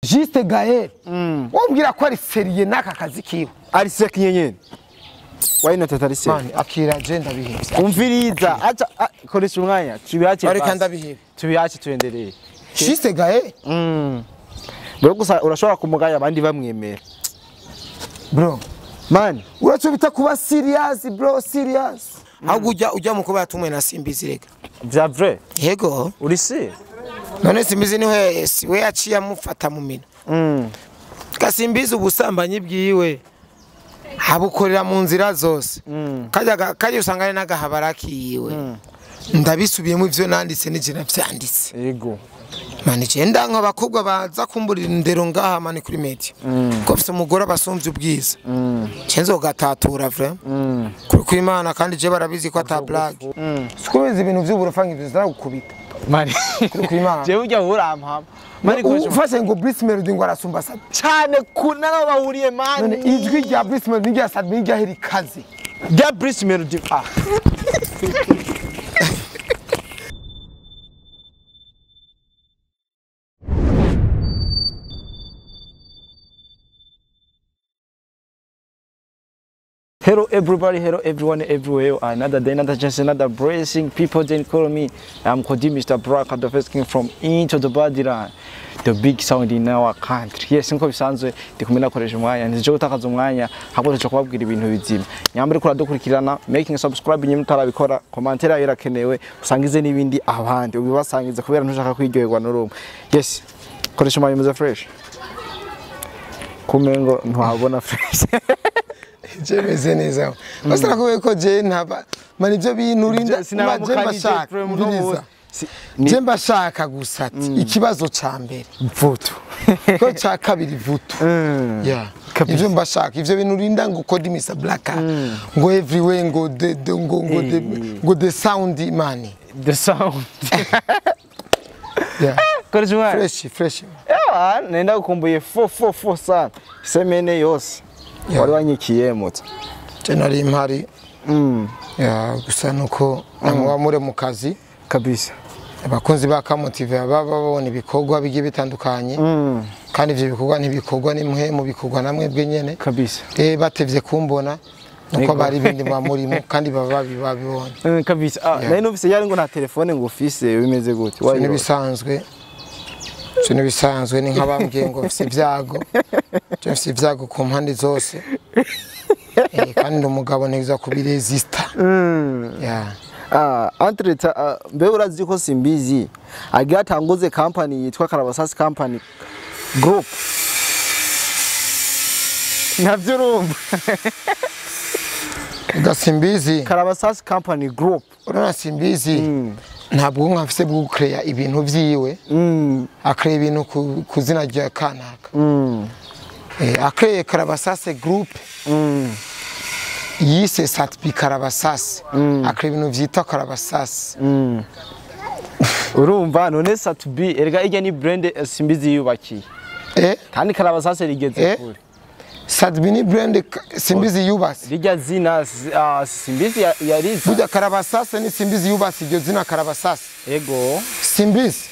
Juste Gaël wombwira ko ari sérieux n'aka kazi kiwe. Ari sérieux nyene. Why not atari sérieux? Man, akira agenda bihevye. Umviriza, acha koresha umwanya, tubiache. Ariko ndabihevye. Tubiache tuendelee. Juste Gaël. Bro gusa urashobora kumugaya abandi bamwemera. Bro, man, uracho bita kuba serious bro, serious. Ahubwo ujya mu kuba yatumwe na Simbizi reka. Vya vrai? Yego. Uri si? None Simbizi niwe we yaciye amufata mu mina. Kasimbizi ubusambanyi bwiwe habukorera mu nzira zose. Kajya usanga ari n'agahabara kiwe. Ndabisubiyemo ivyo nanditse nije navyanditse. Yego. Mani je ndanka abakobwa baza kumburira indero ngaha mani kuri media. Ko mfise umugore abasumvye ubwiza. Cenzo gatatura vraiment. Kuri kwimana kandi je barabizi ko ata blague. Sikubizi ibintu vy'uburofa ngivyo ziragukubita. Mani kuri kwimana. Je ujya urampama. Mani ufase ngo Bruce Melody ngo arasumba Sabi. Cyane kuna nabo bahuriye mani. None ijwi rya Bruce Melody n'irya Sabi n'irya Herikaze. Rya Bruce Melody. Ah. Hello everybody, hello everyone, everywhere. Another day, another chance, another blessing. People then call me. I'm Kodi Mr. Braka, the first king from into the Badira, the big sound in our country. Yes, nko bisanzwe ndi kumwe nakoresha umwanya, nje gutakaza umwanya, ahubwo cyo kubabwira ibintu bizima. Nyambere kuri dukurikirana, making subscribe nyimwe utarabikora, commentaire irakenewe, usangize n'ibindi abandi, ubibasangize kubera ntushaka kwiryoherwa n'urumwe. Yes, koresha umwanya muze fresh. Kumengo ntuhabona fresh. Je meze neza. Basa nakuwe ko je ntaba mani ivyo bintu urinda je mbashaka gusa ati ikibazo ca mbere vutu ko ca kabiri vutu. Yeah. Ivyo mbashaka ivyo bintu urinda ngo Kodi Mr Black ngo everywhere ngo the ngo ngo the ngo the sound man. The sound. Yeah. Koresha fresh fresh. Yeah, nenda gukumbuye 444 sana. Semene yose. Wari wanyikiye moto. Je nari impari. Ya gusa nuko namuba mure mu kazi kabisa. Abakunzi ba Kamotive baba babona ibikorwa bigiye bitandukanye. Kandi ivyo bikorwa ntibikorwa nimwe mu bikorwa namwe bwe nyene kabisa. Batevye kumbona nuko bari bindi ba murimo kandi baba babibonye. Kabisa. Nari numvise yari ngo nta telefone ngo ufise bimeze gute. Nibisanzwe. Nibisanzwe ni nk'abambwiye ngo mfise ibyago. Je mfise ibyago ku mpande zose. Kandi umugabo ntiza kubiresista. Yeah. Entre mbe urazi ko Simbizi agira atanguze company yitwa Karabasasi Company Group. Navyo urumva. Simbizi Karabasasi Company Group. Urona Simbizi ntabwo nkafise bwo gucrea ibintu vyiwe. Akrea ibintu ku zina rya kanaka. Akreye Karabasase Group. Yise Satbi Karabasase. Akreye ibintu vyitwa Karabasase. Urumva none Satbi erega irya ni brand Simbizi yubakiye. Kandi Karabasase rigeze kure. Satbi ni brand Simbizi yubatse. Rijya zina Simbizi yarize. Burya Karabasase ni Simbizi yubatse iryo zina Karabasase. Ego. Simbizi.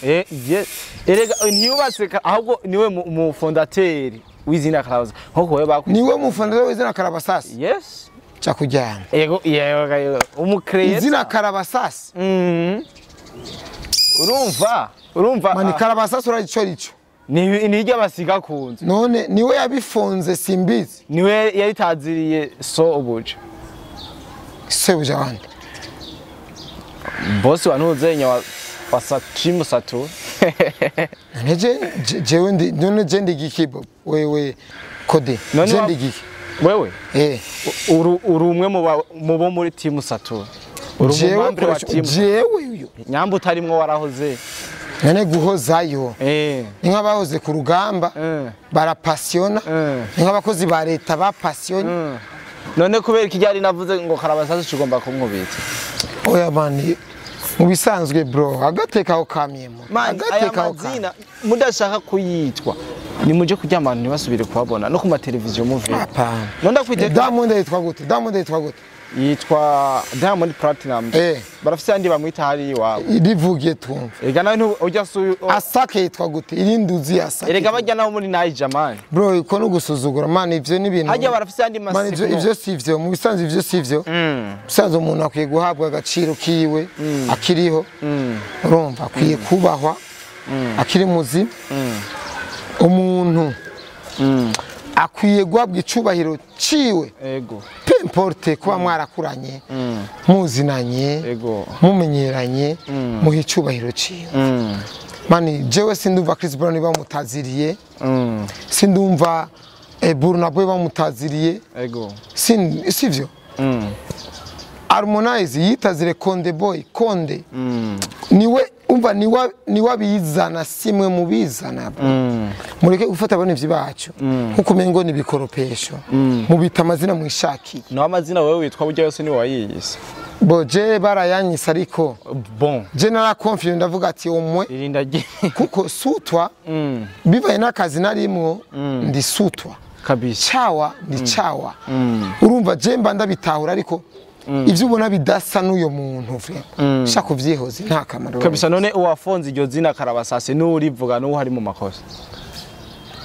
Erega ntiyubatse ahubwo niwe mu fondateur w'izina Karabasase. Nko wewe bakwise. Niwe mu fondateur w'izina Karabasase. Yes. Cakujyana. Ego yego umucreator. Izina Karabasase. Urumva? Urumva? Mani Karabasase urayico rico. Ni irya basiga kunze. None niwe yabifonze Simbizi. Niwe yaritaziriye so ubuje. Sebuja wande. Boss wanuzenya wa Satimu Satu. None jewe ndi none je ndi gikibo wewe Kodi je ndi giki. Wewe? Uri umwe mu bo muri team Satu. Uri umwe wa team. Jewe uyu. Nyamba utarimwo warahoze. None guhozayo. Ni nk'abahoze ku rugamba barapasiona. Ni nk'abakozi ba leta bapasiona. None kubera ikijyari navuze ngo Karabasase cugomba kunkubita. Oya mani mu bisanzwe bro agateka aho kamyemo. Agateka aho kamyemo. Mudashaka kuyitwa. Ni muje kuryama abantu ntibasubire kubabona no ku mateleviziyo muve. Hapana. Nonda kwite Diamond yitwa gute? Diamond yitwa gute? Yitwa Diamond Platinum. Barafise andi bamwita hari iwabo. Rivugiye twumva. Ega nawe ujya su Asake yitwa gute? Irinduzi Asake. Erega bajya naho muri Niger man. Bro, iko no gusuzugura man, ivyo ni ibintu. Hajya barafise andi masiko. Ivyo sivyo, mu bisanzwe ivyo sivyo. Bisanzwe umuntu akwiye guhabwa agaciro kiwe akiriho. Urumva akwiye kubahwa akiri muzima. Umuntu akwiye guhabwa icubahiro ciwe. Ego. Peu importe kuba mwarakuranye, muzinanye, ego, mumenyeranye, muhe icubahiro ciwe. Mani jewe sindumva Chris Brown bamutaziriye. Sindumva Burna Boy bamutaziriye. Ego. Sivyo. Harmonize yitazire Konde Boy, Konde. Niwe umva niwe abizana simwe mubizana. Mureke gufata abana bacu nkuko umengo ni bikoropesho. Mubita amazina mwishakiye. No amazina wewe witwa burya yose ni wayiyise. Bo je barayanyise ariko bon. Je nara confident ndavuga ati omwe irinda kuko sutwa bivaye nakazi narimwo ndi sutwa kabisa. Chawa ndi chawa. Urumva je mba ndabitahura ariko ivyo ubona bidasa n'uyo muntu vraiment. Shaka uvyihoze nta kamaro. Kabisa. None uwafonze iryo zina Karabasase n'urivuga n'uwo hari mu makosa.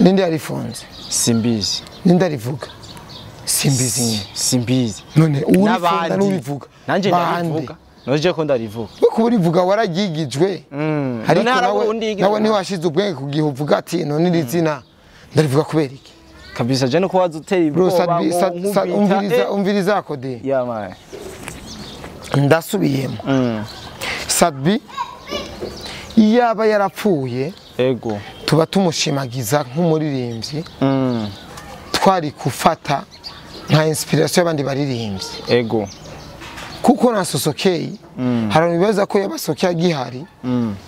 Ninde yarifonze? Simbizi. Ninde arivuga? Simbizi. Simbizi. None urifonda n'urivuga. Nanje ndarivuga. Noje ko ndarivuga. We kuba urivuga waragigijwe. Ariko nawe ntiwashize ubwenge kugihe uvuga ati none iri zina ndarivuga kubera iki? Kabisa je no kubaza uteye ubwoba. Umviriza umviriza kode. Yeah man. Ndasubiyemo. Sadbi yaba yarapfuye, ego, tuba tumushimagiza nk'umuririmbyi. Twari gufata nka inspiration y'abandi baririmbyi. Ego. Kuko na Sosokei hari ibibaza ko yabasokeye agihari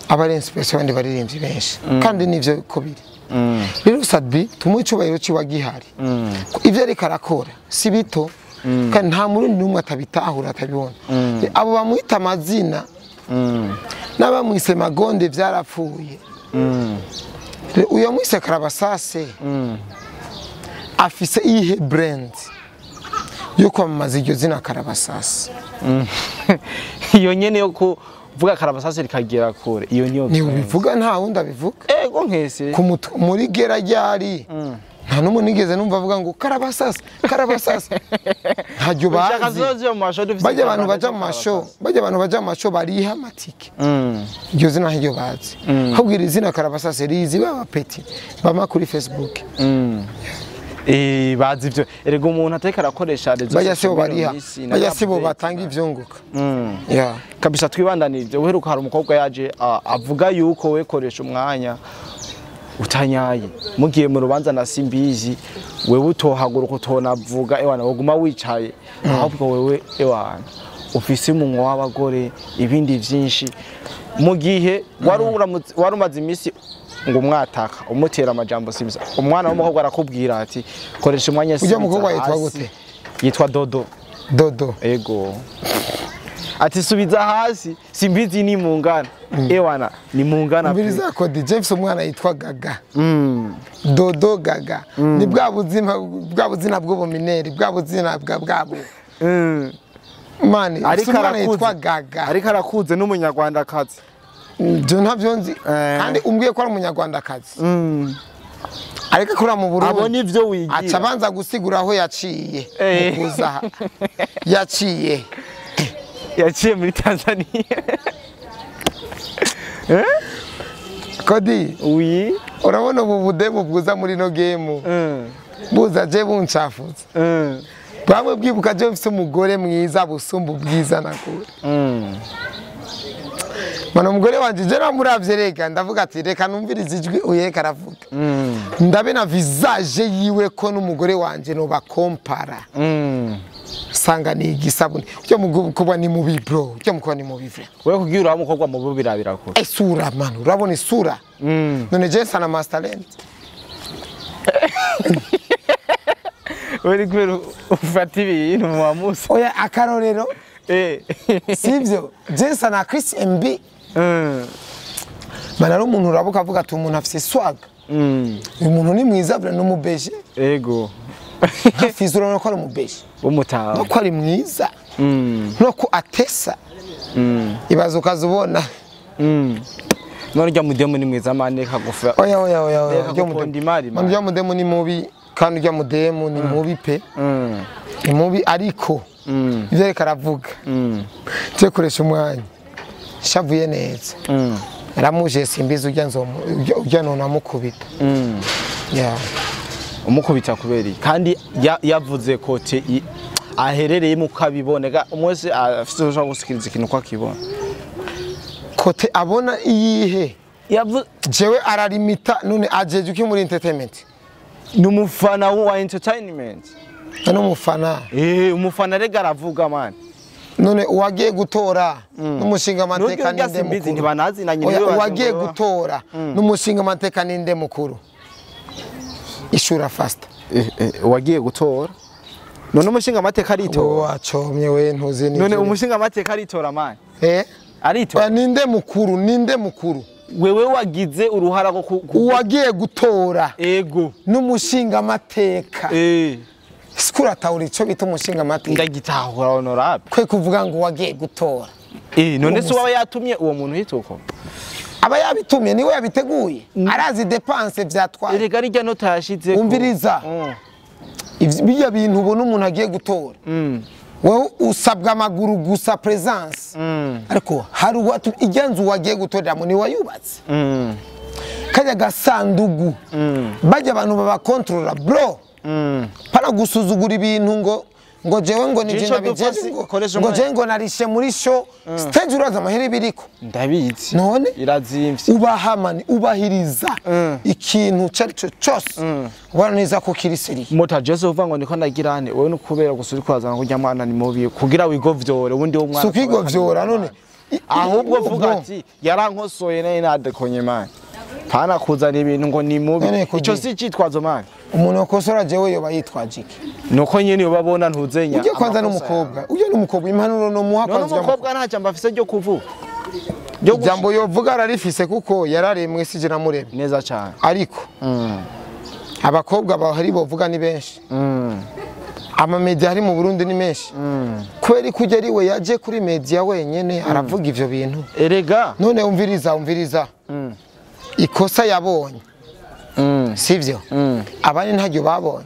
aba ari inspiration y'abandi baririmbyi benshi. Kandi nivyo ko biri. Rero Sadbi tumuhe icubahiro ciwe agihari. Ivyo ariko arakora si bito. Kandi nta murundi n'umwe atabitahura atabibona. Abo bamwita amazina n'abamwise Magonde vyarapfuye. Uyo mwise Karabasase afise iyihe brand yo kwamamaza iryo zina Karabasase? Iyo nyene yo kuvuga Karabasase rikagera kure, iyo niyo ni ubivuga nta wundi abivuga. Ego nkese muri gera ryari nta numwe nigeze numva avuga ngo Karabasase Karabasase. Ntaryo bazi. Bajya abantu baja mu masho, bajya abantu baja mu masho bariha amatike. Iryo zina ntiryo bazi. Ahubwo iri zina Karabasase rizi baba peti bama kuri Facebook. Bazi ivyo. Erega umuntu ateka arakoresha rezo bajya sibo bariha, bajya sibo batanga ivyunguka. Yeah. Kabisa twibandanije. Uheruka hari umukobwa yaje avuga yuko we koresha umwanya utanyaye mugiye mu rubanza na Simbizi, wewe utohaguruka utonavuga ewana woguma wicaye, ahubwo wewe ewana ufise umunwa w'abagore ibindi vyinshi mu gihe wari umaze imisi ngo umwataka umutera amajambo Simbizi. Umwana w'umukobwa arakubwira ati koresha umwanya Simbizi. Ujya mukobwa yitwa gute? Yitwa Dodo. Dodo. Ego. Ati subiza hasi Simbizi ni mungana. Ewana ni mungana. Mbiriza ko DJ mfise umwana yitwa Gaga. Dodo Gaga. Ni bwa buzima bwa buzina bw'ubumineri, bwa buzina bwa bwabo. Mani ariko yitwa Gaga. Ariko arakuze n'umunyarwanda kazi. Byo ntavyo nzi. Kandi umbwiye ko ari umunyarwanda kazi. Ariko akora mu Burundi. Abo nivyo wigira. Aca abanza gusigura aho yaciye. Mukuza. Yaciye. Yaciye muri Tanzania. Kodi. Oui. Urabona ubu budemu bwuza muri no game. Buza je buncafuza. Bamwe bwibuka je mfise umugore mwiza busumba ubwiza nakure. Mana umugore wanje je namuravye reka ndavuga ati reka numvirize ijwi uyeka aravuga. Ndabe na visage yiwe ko n'umugore wanje no bakompara. Sanga ni igisabune. Cyo mukobwa ni mubi bro, cyo mukobwa ni mubi vre. Wewe kugira ura mukobwa mubi birabira ko. Isura man, urabona isura. None je sana master talent. Wewe kubera ufata ibintu mu musa. Oya akarorero. Sivyo, je sana Chris MB. Mana ari umuntu urabuka avuga ati umuntu afise swag. Uyu muntu ni mwiza bra, n'umubeje. Ego. Nka urabona ko ari umubeje. Umutaha. No ko ari mwiza. No ko atesa. Ibazo ukazubona. None rya mudemu ni mwiza mane kagufa. Oya oya oya oya. Rya mudemu ni mubi kandi rya mudemu ni mubi pe. Ni mubi ariko ivyo reka aravuga. Cyo koresha umwanya. Shavuye neza. Ramuje Simbizi ujya nzomu ujya nona mukubita. Yeah. Umukubita kubera kandi yavuze kote aherereye mu kabiboneka umwese afite ushaka gusikiriza ikintu kwa kibona. Kote abona iyihe? Jewe ararimita none ajeje uki muri entertainment. Ni umufana wa entertainment. None umufana. Umufana rega aravuga man. None uwagiye gutora n'umushinga amateka ninde mukuru? Ntibanazi na nyine. Uwagiye gutora n'umushinga amateka ninde mukuru? Ishura fast. Uwagiye gutora. None umushinga amateka aritora. Wacomye we ntuzi ni. None umushinga amateka aritora man. Aritora. Ninde mukuru? Ninde mukuru? Wewe wagize uruhara rwo uwagiye gutora. Ego. N'umushinga amateka. Sikura tawuri ico bita umushinga amateka. Ndagitahura honorable. Kwe kuvuga ngo wagiye gutora. None se waba yatumye uwo muntu hituko? Aba yabitumye niwe yabiteguye. Arazi dépense vyatwaye. Erega rijya nota yashize. Umviriza. Bijya bintu ubona umuntu agiye gutora. Wewe usabwa amaguru gusa presence. Ariko hari ijyanzu wagiye gutorera mu ni wayubatse. Kajya gasandugu. Bajya abantu baba controller bro. Para gusuzugura ibintu ngo jewe ngo nije nabijeje ngo jewe ngo narishe muri show stage uraza amahera biriko ndabizi none irazimvye ubahamani ubahiriza ikintu carico cyose ubona neza ko kiri seri mota Jose uvuga ngo niko ndagirane wewe no kubera gusuri kwazana kujya mwana ni mubi kugira wigovyore ubundi wo mwana sukigovyora none ahubwo vuga ati yarankosoye naye nadekonye man pana kuzana ibintu ngo ni mubi ico si citwazo man. Umuntu akosora jewe yoba yitwaje iki? Nuko nyene yobabona ntuzenya. Ujye kwanza n'umukobwa. Ujye n'umukobwa impanuro no muha kwanza. N'umukobwa nta jambo afise ryo kuvuga. Jambo yovuga ararifise kuko yararemwe sije namuremye. Neza cyane. Ariko abakobwa bahari bovuga ni benshi. Ama media ari mu Burundi ni menshi. Kweri kujya ari we yaje kuri media wenyene aravuga ivyo bintu. Erega none umviriza. Ikosa yabonye. Sivyo abandi ntacyo babonye.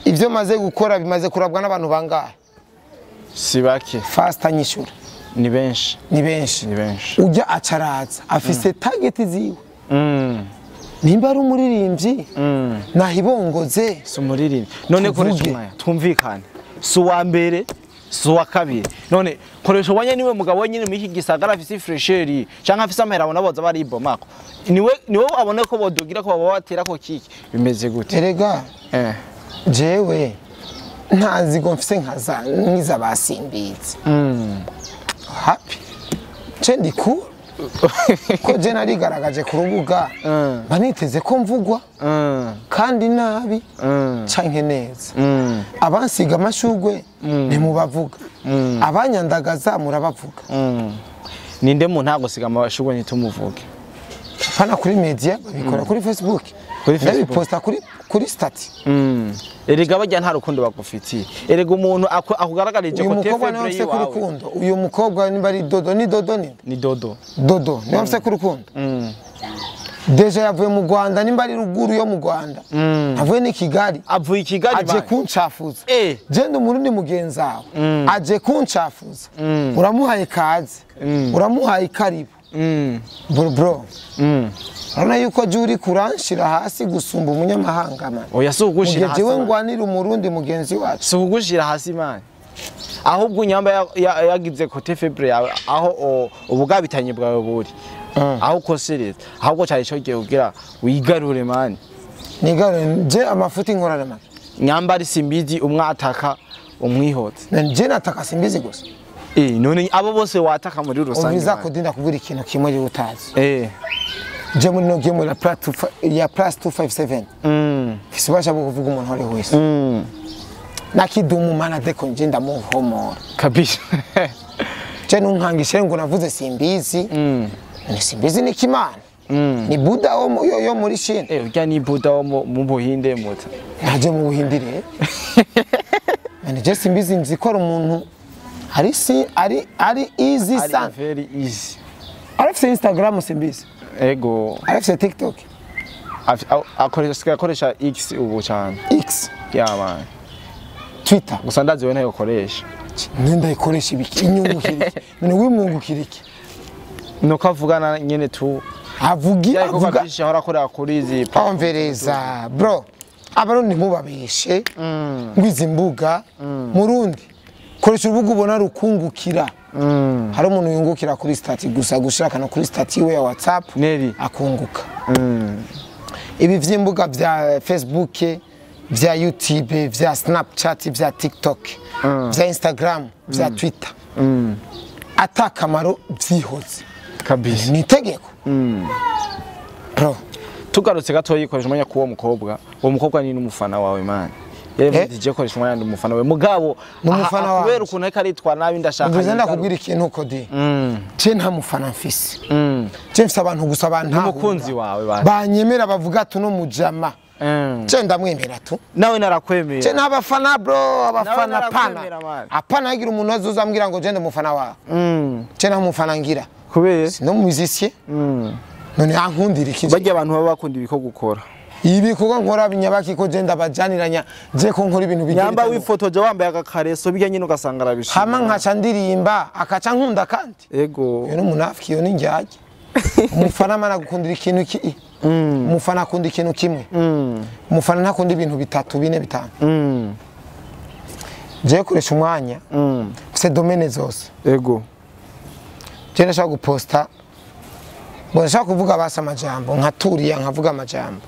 Ivyo maze gukora bimaze kurabwa n'abantu bangahe? Si bake. Fast anyishura. Ni benshi. Ni benshi. Ni benshi. Ujya acaraza afise target ziwe. Nimba ari umuririmbyi nahibongoze si umuririmbyi. None koresha umwanya twumvikane. Si uwa mbere si uwa kabiri. None koresha wanye niwe mugabo wenyine mu iki gisagara afise fresheri canke afise amahera abona boza baribomako. Niwe abone ko bodugira ko baba batera ko kiki bimeze gute? Erega jewe ntazi go mfise nkaza nkiza basimbizi. Happy. Je ndi cool. Ko je narigaragaje ku rubuga baniteze ko mvugwa kandi nabi canke neza. Abansiga amashugwe ntimubavuga. Abanyandagaza murabavuga. Ninde mu ntago siga amashugwe ntitumuvuge? Pana kuri media babikora kuri Facebook. Kuri Facebook biposta kuri status. Erega bajya nta rukundo bagufitiye. Erega umuntu akugaragarije ko umukobwa niwe afise ku rukundo. Uyu mukobwa nimba ari Dodo ni Dodo ni? Ni Dodo. Dodo niwe afise ku rukundo. Deja yavuye mu Rwanda nimba ari ruguru yo mu Rwanda. Avuye ni Kigali. Avuye Kigali aje kuncafuza. Je ndi umurundi mugenzawe. Aje kuncafuza. Uramuhaye kaze. Uramuhaye karibu. Bro. Urabona yuko juri kuranshira hasi gusumba umunyamahanga man. Oya si ugushira hasi. Jewe ngwanira umurundi mugenzi wacu. Si ugushira hasi man. Ahubwo nyamba yagize kote febre yawe aho ubugabitanye bwawe buri. Aho ukosereza. Ahubwo cyari cyo gihe ugira wigarure man. Nigarure je amafuti nkorana man. Nyamba ari Simbizi umwataka umwihotse. Je nataka Simbizi gusa. None abo bose wataka muri rusange. Ubiza kudinda kuvuga ikintu kimwe utazi. Je muri no game ya plus 257. Fisibasha kuvuga umuntu ari wese. Nakidumu mana deko nje ndamuhomora. Kabisa. Je nunkangishe ngo navuze Simbizi. Ni Simbizi ni kimana. Ni Buddha wo yo muri Chine. Urya ni Buddha wo mu Buhinde muta. Naje mu Buhinde rero. Manager Simbizi nzi ko ari umuntu ari si ari easy san. Very easy. Arafise Instagram Simbizi. Ego. Arafise TikTok. Akoresha X ubu cyane. X. Yeah man. Twitter. Gusa ndazi we ntayokoresha. Nenda ikoresha ibiki inyungukira iki? None wimungukira iki? Nuko avugana nyene tu avuga byinshi ahora akorera kuri izi omvereza bro. Abarundi mubabeshe ngwizi mbuga murundi koresha urubuga ubona rukungukira. Hari umuntu yungukira kuri stati gusa gushaka no kuri stati we ya WhatsApp Neri akunguka. Ibi vy'imbuga vya Facebook, vya YouTube, vya Snapchat, vya TikTok, vya Instagram, vya Twitter. Atakamaro vyihoze. Kabisa. Ni itegeko. Bro, tugarutse gato yikoresha umwanya kuwo mukobwa. Uwo mukobwa ni n'umufana wawe man. Yari DJ koresha umwanya ndi umufana wawe. Mugabo n'umufana wawe. Kubera ukuntu ariko aritwa nabi ndashaka. Mvuze ndakubwira ikintu kodi. Je nta mufana mfise. Je mfise abantu gusa bantahura. Umukunzi wawe basi. Banyemera bavuga tuno mujama. Je ndamwemera tu. Nawe narakwemera. Je nabafana bro, abafana pana. Apana yagira umuntu azoza ambwira ngo je ndi umufana wawe. Je nta mufana ngira. Kubera no musicien. None ankundira iki? Bajya abantu baba bakunda ibiko gukora. Ibikorwa nkora binyabaki ko je ndabajaniranya je ko nkora ibintu bigira. Nyamba wifotoje wambaye agakareso bijya nyine ugasanga arabishima. Hama nkaca ndirimba akaca nkunda kandi. Ego. Yo n'umunafiki yo n'injyage. Umufana mana gukundira ikintu ki? Umufana akunda ikintu kimwe. Umufana ntakunda ibintu bitatu bine bitanu. Je koresha umwanya. Mfise domaine zose. Ego. Je ndashaka guposta. Bo ndashaka kuvuga basa amajambo nkaturiya nkavuga amajambo.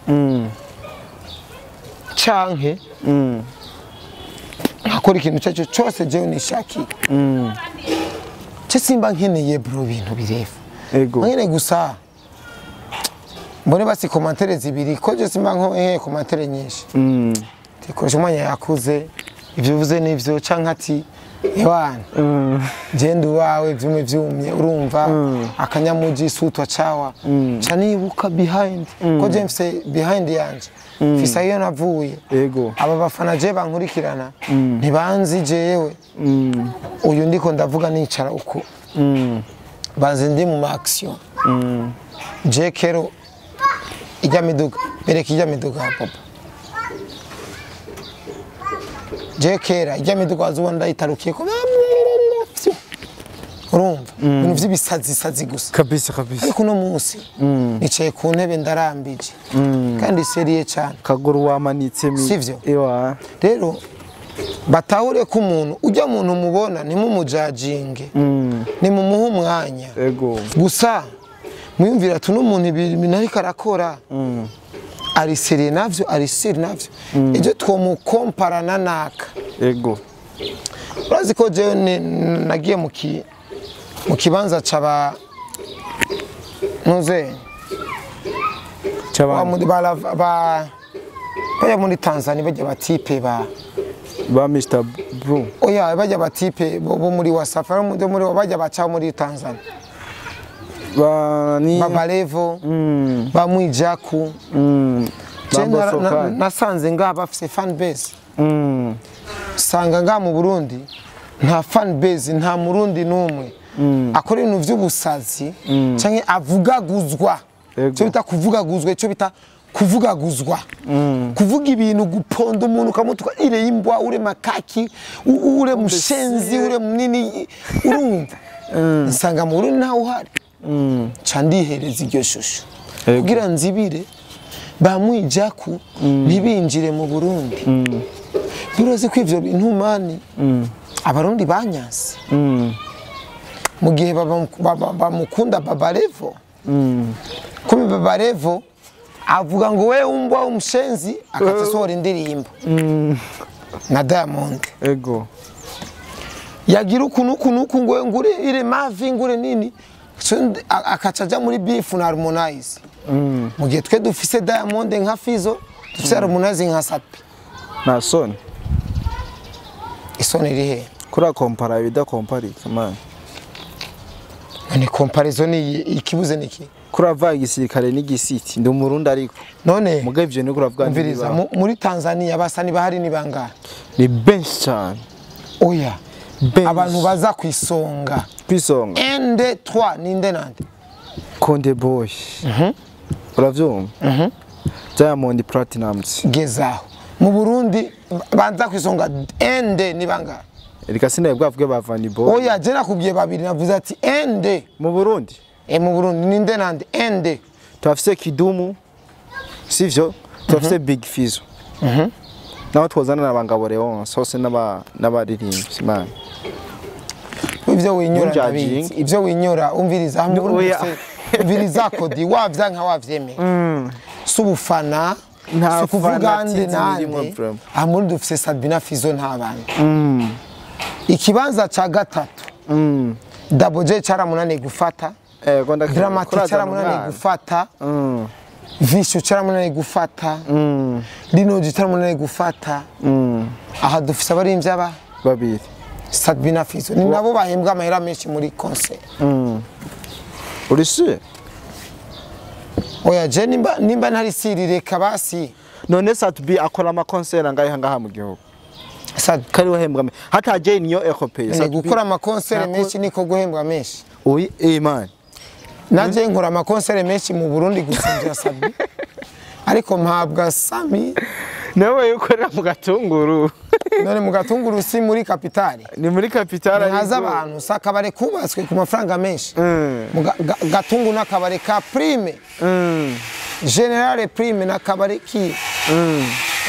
Canke nkakora ikintu cyacu cyose jewe nishakiye. Cyo simba nkeneye bro ibintu birefu. Ego. Nkeneye gusa mbone basi commentaire zibiri ko je simba nkeneye commentaire nyinshi. Tikoresha umwanya yakuze ivyo uvuze nivyo canke ati ewana jenda wawe vyume vyumye urumva akanyamuji sutwa cawa ca nibuka behind ko je mfise behind yanje mfise iyo navuye. Ego. Aba bafana je bankurikirana ntibanzi jewe uyu ndiko ndavuga nicara uko banzi ndi mu action. Je kero ijya miduga bereka ijya miduga papa. Je kera ijya miduga azuba ndayitarukiye ko urumva ibintu vy'ibisazi sazi gusa kabisa kabisa. Ariko no munsi nicaye ku ntebe ndarambije kandi seriye cyane kaguru wamanitse mi sivyo. Ewa rero batahure ko umuntu ujya muntu mubona nimumujajinge nimumuhe umwanya. Ego. Gusa mwiyumvira tuno umuntu ibintu ariko arakora ari seriye navyo ari seri navyo ibyo twomukomparana naka. Ego. Urazi ko jewe nagiye mu kibanza caba ntuze caba bajya muri Tanzania bajya batipe ba Mr Bro. Oya bajya batipe bo muri Wasafi muri bajya baca muri Tanzania ba ni Baba Levo ba Mwijaku. Nasanze ngaha bafise fan base. Sanga ngaha mu Burundi nta fan base nta murundi numwe akora ibintu vy'ubusazi canke avugaguzwa. Cyo bita kuvugaguzwa, cyo bita kuvugaguzwa. Kuvuga ibintu guponda umuntu ukamutuka ire imbwa ure makaki ure mushenzi ure munini urumva. Nsanga mu Burundi ntawe uhari. Ca ndihereza iryo shusho kugira nzibire ba Mwijaku ntibinjire mu Burundi. Biroze ko ivyo bintu mani abarundi banyanse. Mu gihe bamukunda Baba Levo. Kumbe Baba Levo avuga ngo we umbwa umushenzi akasohora indirimbo na Diamond. Ego. Yagira ukuntu ukuntu ngo ngure ire mavi ngure nini akacaja muri beef na Harmonize. Mu gihe twe dufise Diamond nka Fizo dufise Harmonize nka Sapi. Na soni. Isoni irihe? Kuri compara bidakomparika man. Ni comparison ni ikibuze niki? Kurava igisirikare n'igisiti ndi umurundi ariko none muga ivyo ni kuravuga umviriza muri Tanzania basa ni bahari ni bangahe? Ni benshi cyane. Oya abantu baza kwisonga 1 2 3 ninde nande? Konde Boy. Uravyumva? Diamond Platnumz. Gezaho. Mu Burundi banza kwisonga 1 2 ni bangahe? Erika sinaye bwavuge bavani boy. Oya je nakubwiye babiri navuze ati 1 2 mu Burundi. Mu Burundi ninde nande? 1 2. Turafise Kidumu. Sivyo? Turafise Big Fizzo. Naho twozana n'abangabo Leonce hose n'abaririmbyi man. Ivyo winyora ndabizi. Ivyo winyora umviriza mu Burundi. Umviriza kodi wavya nka wavyemeye. Subufana sikuvuga nde nande. Amuri dufise Sabina Fizzo nta bandi. Ikibanza ca gatatu. Double J caramunaniye gufata. Dramatic caramunaniye gufata. Vishu caramunaniye gufata. Lino G caramunaniye gufata. Aha dufise abarimvyi aba babiri. Sabina Fizzo ni nabo bahembwa amahera menshi muri concert. Uri sûr? Oya je nimba ntari sirireka basi. None Satbi akora ama concert angahe ngaha mu gihugu? Kari wahembwa hata je niyo européen. Satbi gukora ama concert menshi niko guhembwa menshi. Oyi man. Naje nkora ama concert menshi mu Burundi gusinzira Satbi. Ariko mpabwa Sami. Nawe ukorera mu Gatunguru. None mu Gatunguru si muri kapitale. Ni muri kapitale ariko. Haza abantu sakabare kubatswe ku mafaranga menshi. Mu Gatungu nakabare ka prime. Generale prime nakabare ki.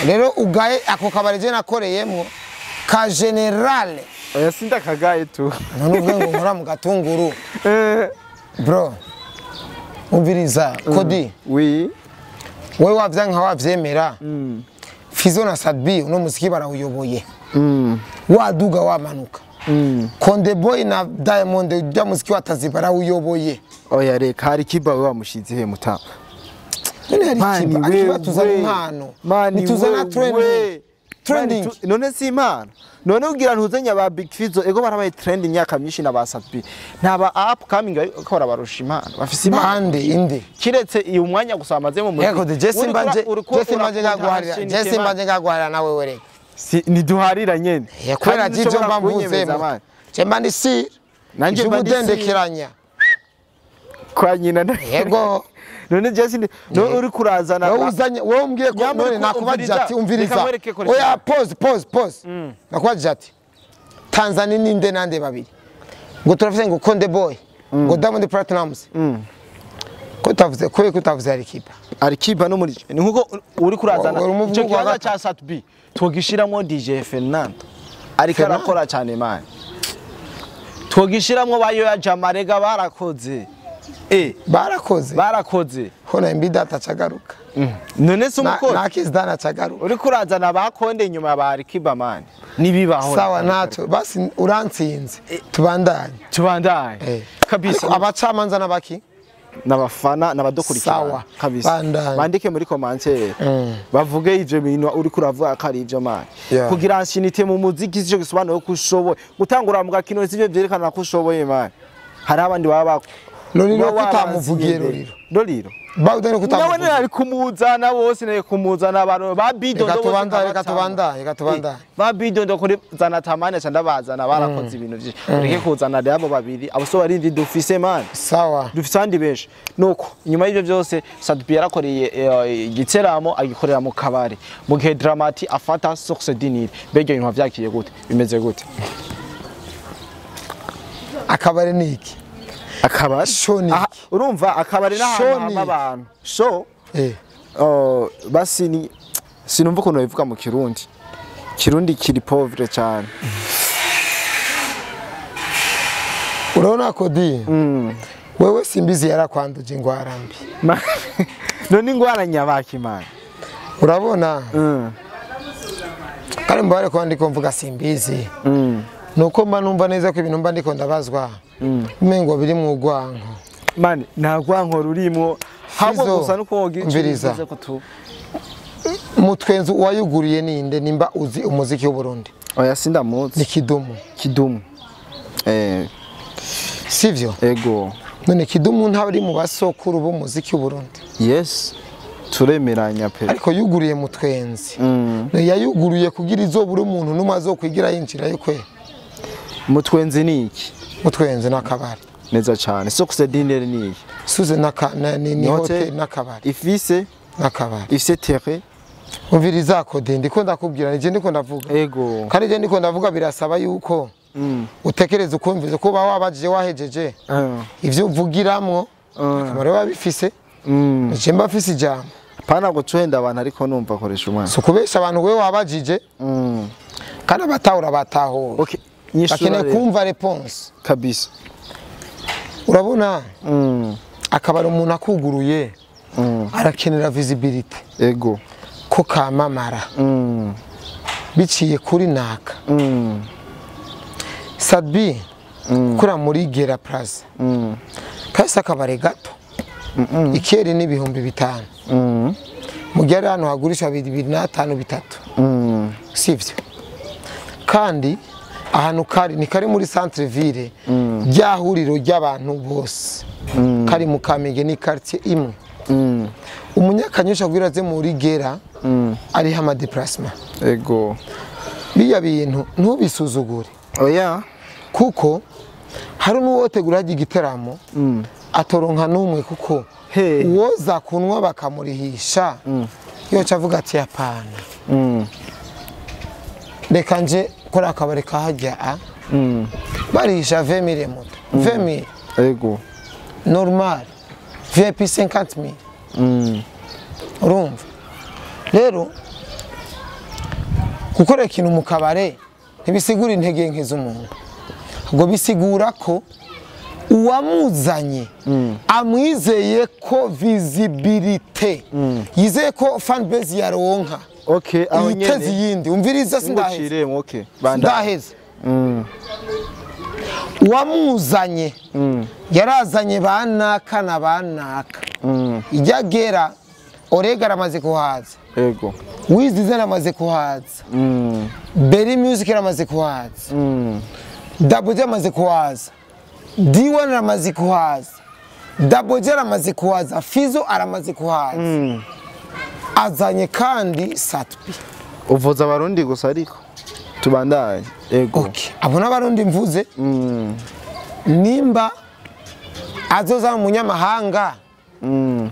Rero ugaye ako kabare je nakoreyemo ka generale. Oya sinda kagaye tu. None uvuge ngo nkora mu Gatunguru. Bro. Umviriza Kodi. Oui. Wewe wavya nka wavyemera. Fizzo na Sadbi uno muziki barawuyoboye. Waduga wamanuka. Konde Boy na Diamond ujya muziki watazi barawuyoboye. Oya reka hari kiba we wamushize he muta. None hari kiba akiba tuzana impano. Nituzana trending. Trending. None si impano. None ugira ntuzenya ba Big Fizzo ego barabaye trend imyaka myinshi na ba Sadbi. Ntaba upcoming ariko barabarusha impano. Bafise impano indi. Kiretse uyu mwanya gusa bamaze mu muziki. Yego Jesse mbanje Jesse mbanje ngaguharira nawe wereka. Si niduharira nyene. Kubera jivyo mba mvuzemo. Je mba ndi sir. Nanje mba ndi udendekeranya. Kwa nyina yego. None Jesse no uri kurazana. Wowe uzanye wowe umbwiye ko none nakubajije ati umviriza. Oya pause. Nakubajije ati Tanzania ninde nande babiri. Ngo turafise ngo Konde Boy, ngo Diamond Platnumz. Ko tavuze ko kutavuze Alikiba. Alikiba no muri ni nkuko uri kurazana ico kibanza cha Satbi twogishiramwo DJ Fernando. Ariko arakora cyane man. Twogishiramwo bayo ya Jamarega barakoze. Barakoze. Barakoze. Hona imbi data cagaruka. None se umukozi nakizidana cagaruka. Uri kurazana bakonde inyuma ba Alikiba man. Nibibaho. Sawa nato basi urantsinze. Tubandanye. Tubandanye. Kabisa. Abacamanza nabaki? Nabafana nabadukurikira kabisa. Bandike muri commentaire. Bavuge ivyo bintu uri kuravuga ko ari ivyo man. Kugira ansinite mu muziki sico gisobanura ko ushoboye. Gutangura mu gakino sivyo byerekana ko ushoboye man. Hari abandi baba Lolilo kutamuvugiye Lolilo. Lolilo. Bawudene kutamuvugiye. Nawe nari kumuzana bose nari kumuzana abantu ba Bidondo bose. Reka tubandane. Ba Bidondo kuri zana tamane cha ndabazana barakoze ibintu byinshi. Ureke kuzana abo babiri abo so barindi dufise man. Sawa. Dufise andi benshi. Nuko inyuma y'ivyo byose Sadbi yarakoreye igiteramo agikorera mu kabare. Mu gihe Dramati afata source dinire. Mbega ibintu vyakiye gute? Bimeze gute? Akabare niki? Akabari urumva akabari n'ahantu abantu so basi ni sinumva ukuntu bivuga mu Kirundi. Kirundi kiri pauvre cyane. Urabona Kodi wewe Simbizi yarakwanduje ingwara mbi. None ingwara nyabaki man. Urabona kandi mbare ko ndiko mvuga Simbizi nuko mba numva neza ko ibintu mba ndiko ndabazwa umengo biri mu gwanko man nta gwanko rurimo habo gusa nuko wogiriza mutwenzu wayuguriye ninde nimba uzi umuziki w'u Burundi? Oya sindamuzi. Ni Kidumu. Kidumu. Sivyo? Ego. None Kidumu ntabari mu basokuru b'umuziki w'u Burundi? Yes, turemeranya pe. Ariko yuguriye Mutwenzi. Yayuguruye kugira izobura umuntu numwe azokwigira yinjirayo kwe. Mutwenzi ni iki? Mutwenzi n'akabari. Neza cyane. Source du Nil ni iki? Suze ni hotel n'akabari. Ifise n'akabari. Ifise terre. Umviriza kode ndiko ndakubwira nije ndiko ndavuga. Ego. Kandi je ndiko ndavuga birasaba yuko utekereza ukumviza ko ba wabajije wahejeje. Ivyo uvugiramwo akamaro babifise. Nije mba mfise ijambo. Pana gucwenda abantu ariko numva koresha umwana. So kubesha abantu wewe wabajije. Kandi abatahura batahura. Okay. Bakeneye kumva response. Kabisa. Urabona? Akabari umuntu akuguruye. Arakenera visibility. Ego. Ko kamamara. Biciye kuri naka. Sadbi kura muri Gera Plaza. Kahise akabare gato. Ikeri ni 5000. Mugere hano hagurisha 2.5 3. Sivyo. Kandi ahantu kari ni kari muri centre ville ryahuriro ry'abantu bose. Kari mu Kamenge ni quartier imwe. Umunyakanyosha gwiraze muri Gera ari hama déplacement. Ego. Biya bintu ntubisuzugure. Oya. Kuko hari n'uwotegura igiteramo atoronka numwe kuko uwoza kunwa bakamurihisha yoca avuga ati yapana. Reka nje kora akabari kahajya a barihisha 20000 moto 20000. Ego. Normal VIP 50000. Urumva rero gukora ikintu mu kabare ntibisigura intege nke z'umuntu, ngo bisigura ko uwamuzanye amwizeye ko visibility, yizeye ko fan base yaronka. Okay, aho nyene yindi umviriza sindaheze. Okay, ndaheze. Uwamuzanye yarazanye banaka na banaka. Ijya Gera Orega aramaze kuhaza. Ego. Wizize aramaze kuhaza. Berry Music aramaze kuhaza. Double J amaze kuhaza. D1 aramaze kuhaza. Double J aramaze kuhaza. Fizo aramaze kuhaza. Azanye kandi Satpi. Uvuza abarundi gusa ariko tubandaye. Ego. Okay. Abona abarundi mvuze. Nimba azoza mu munyamahanga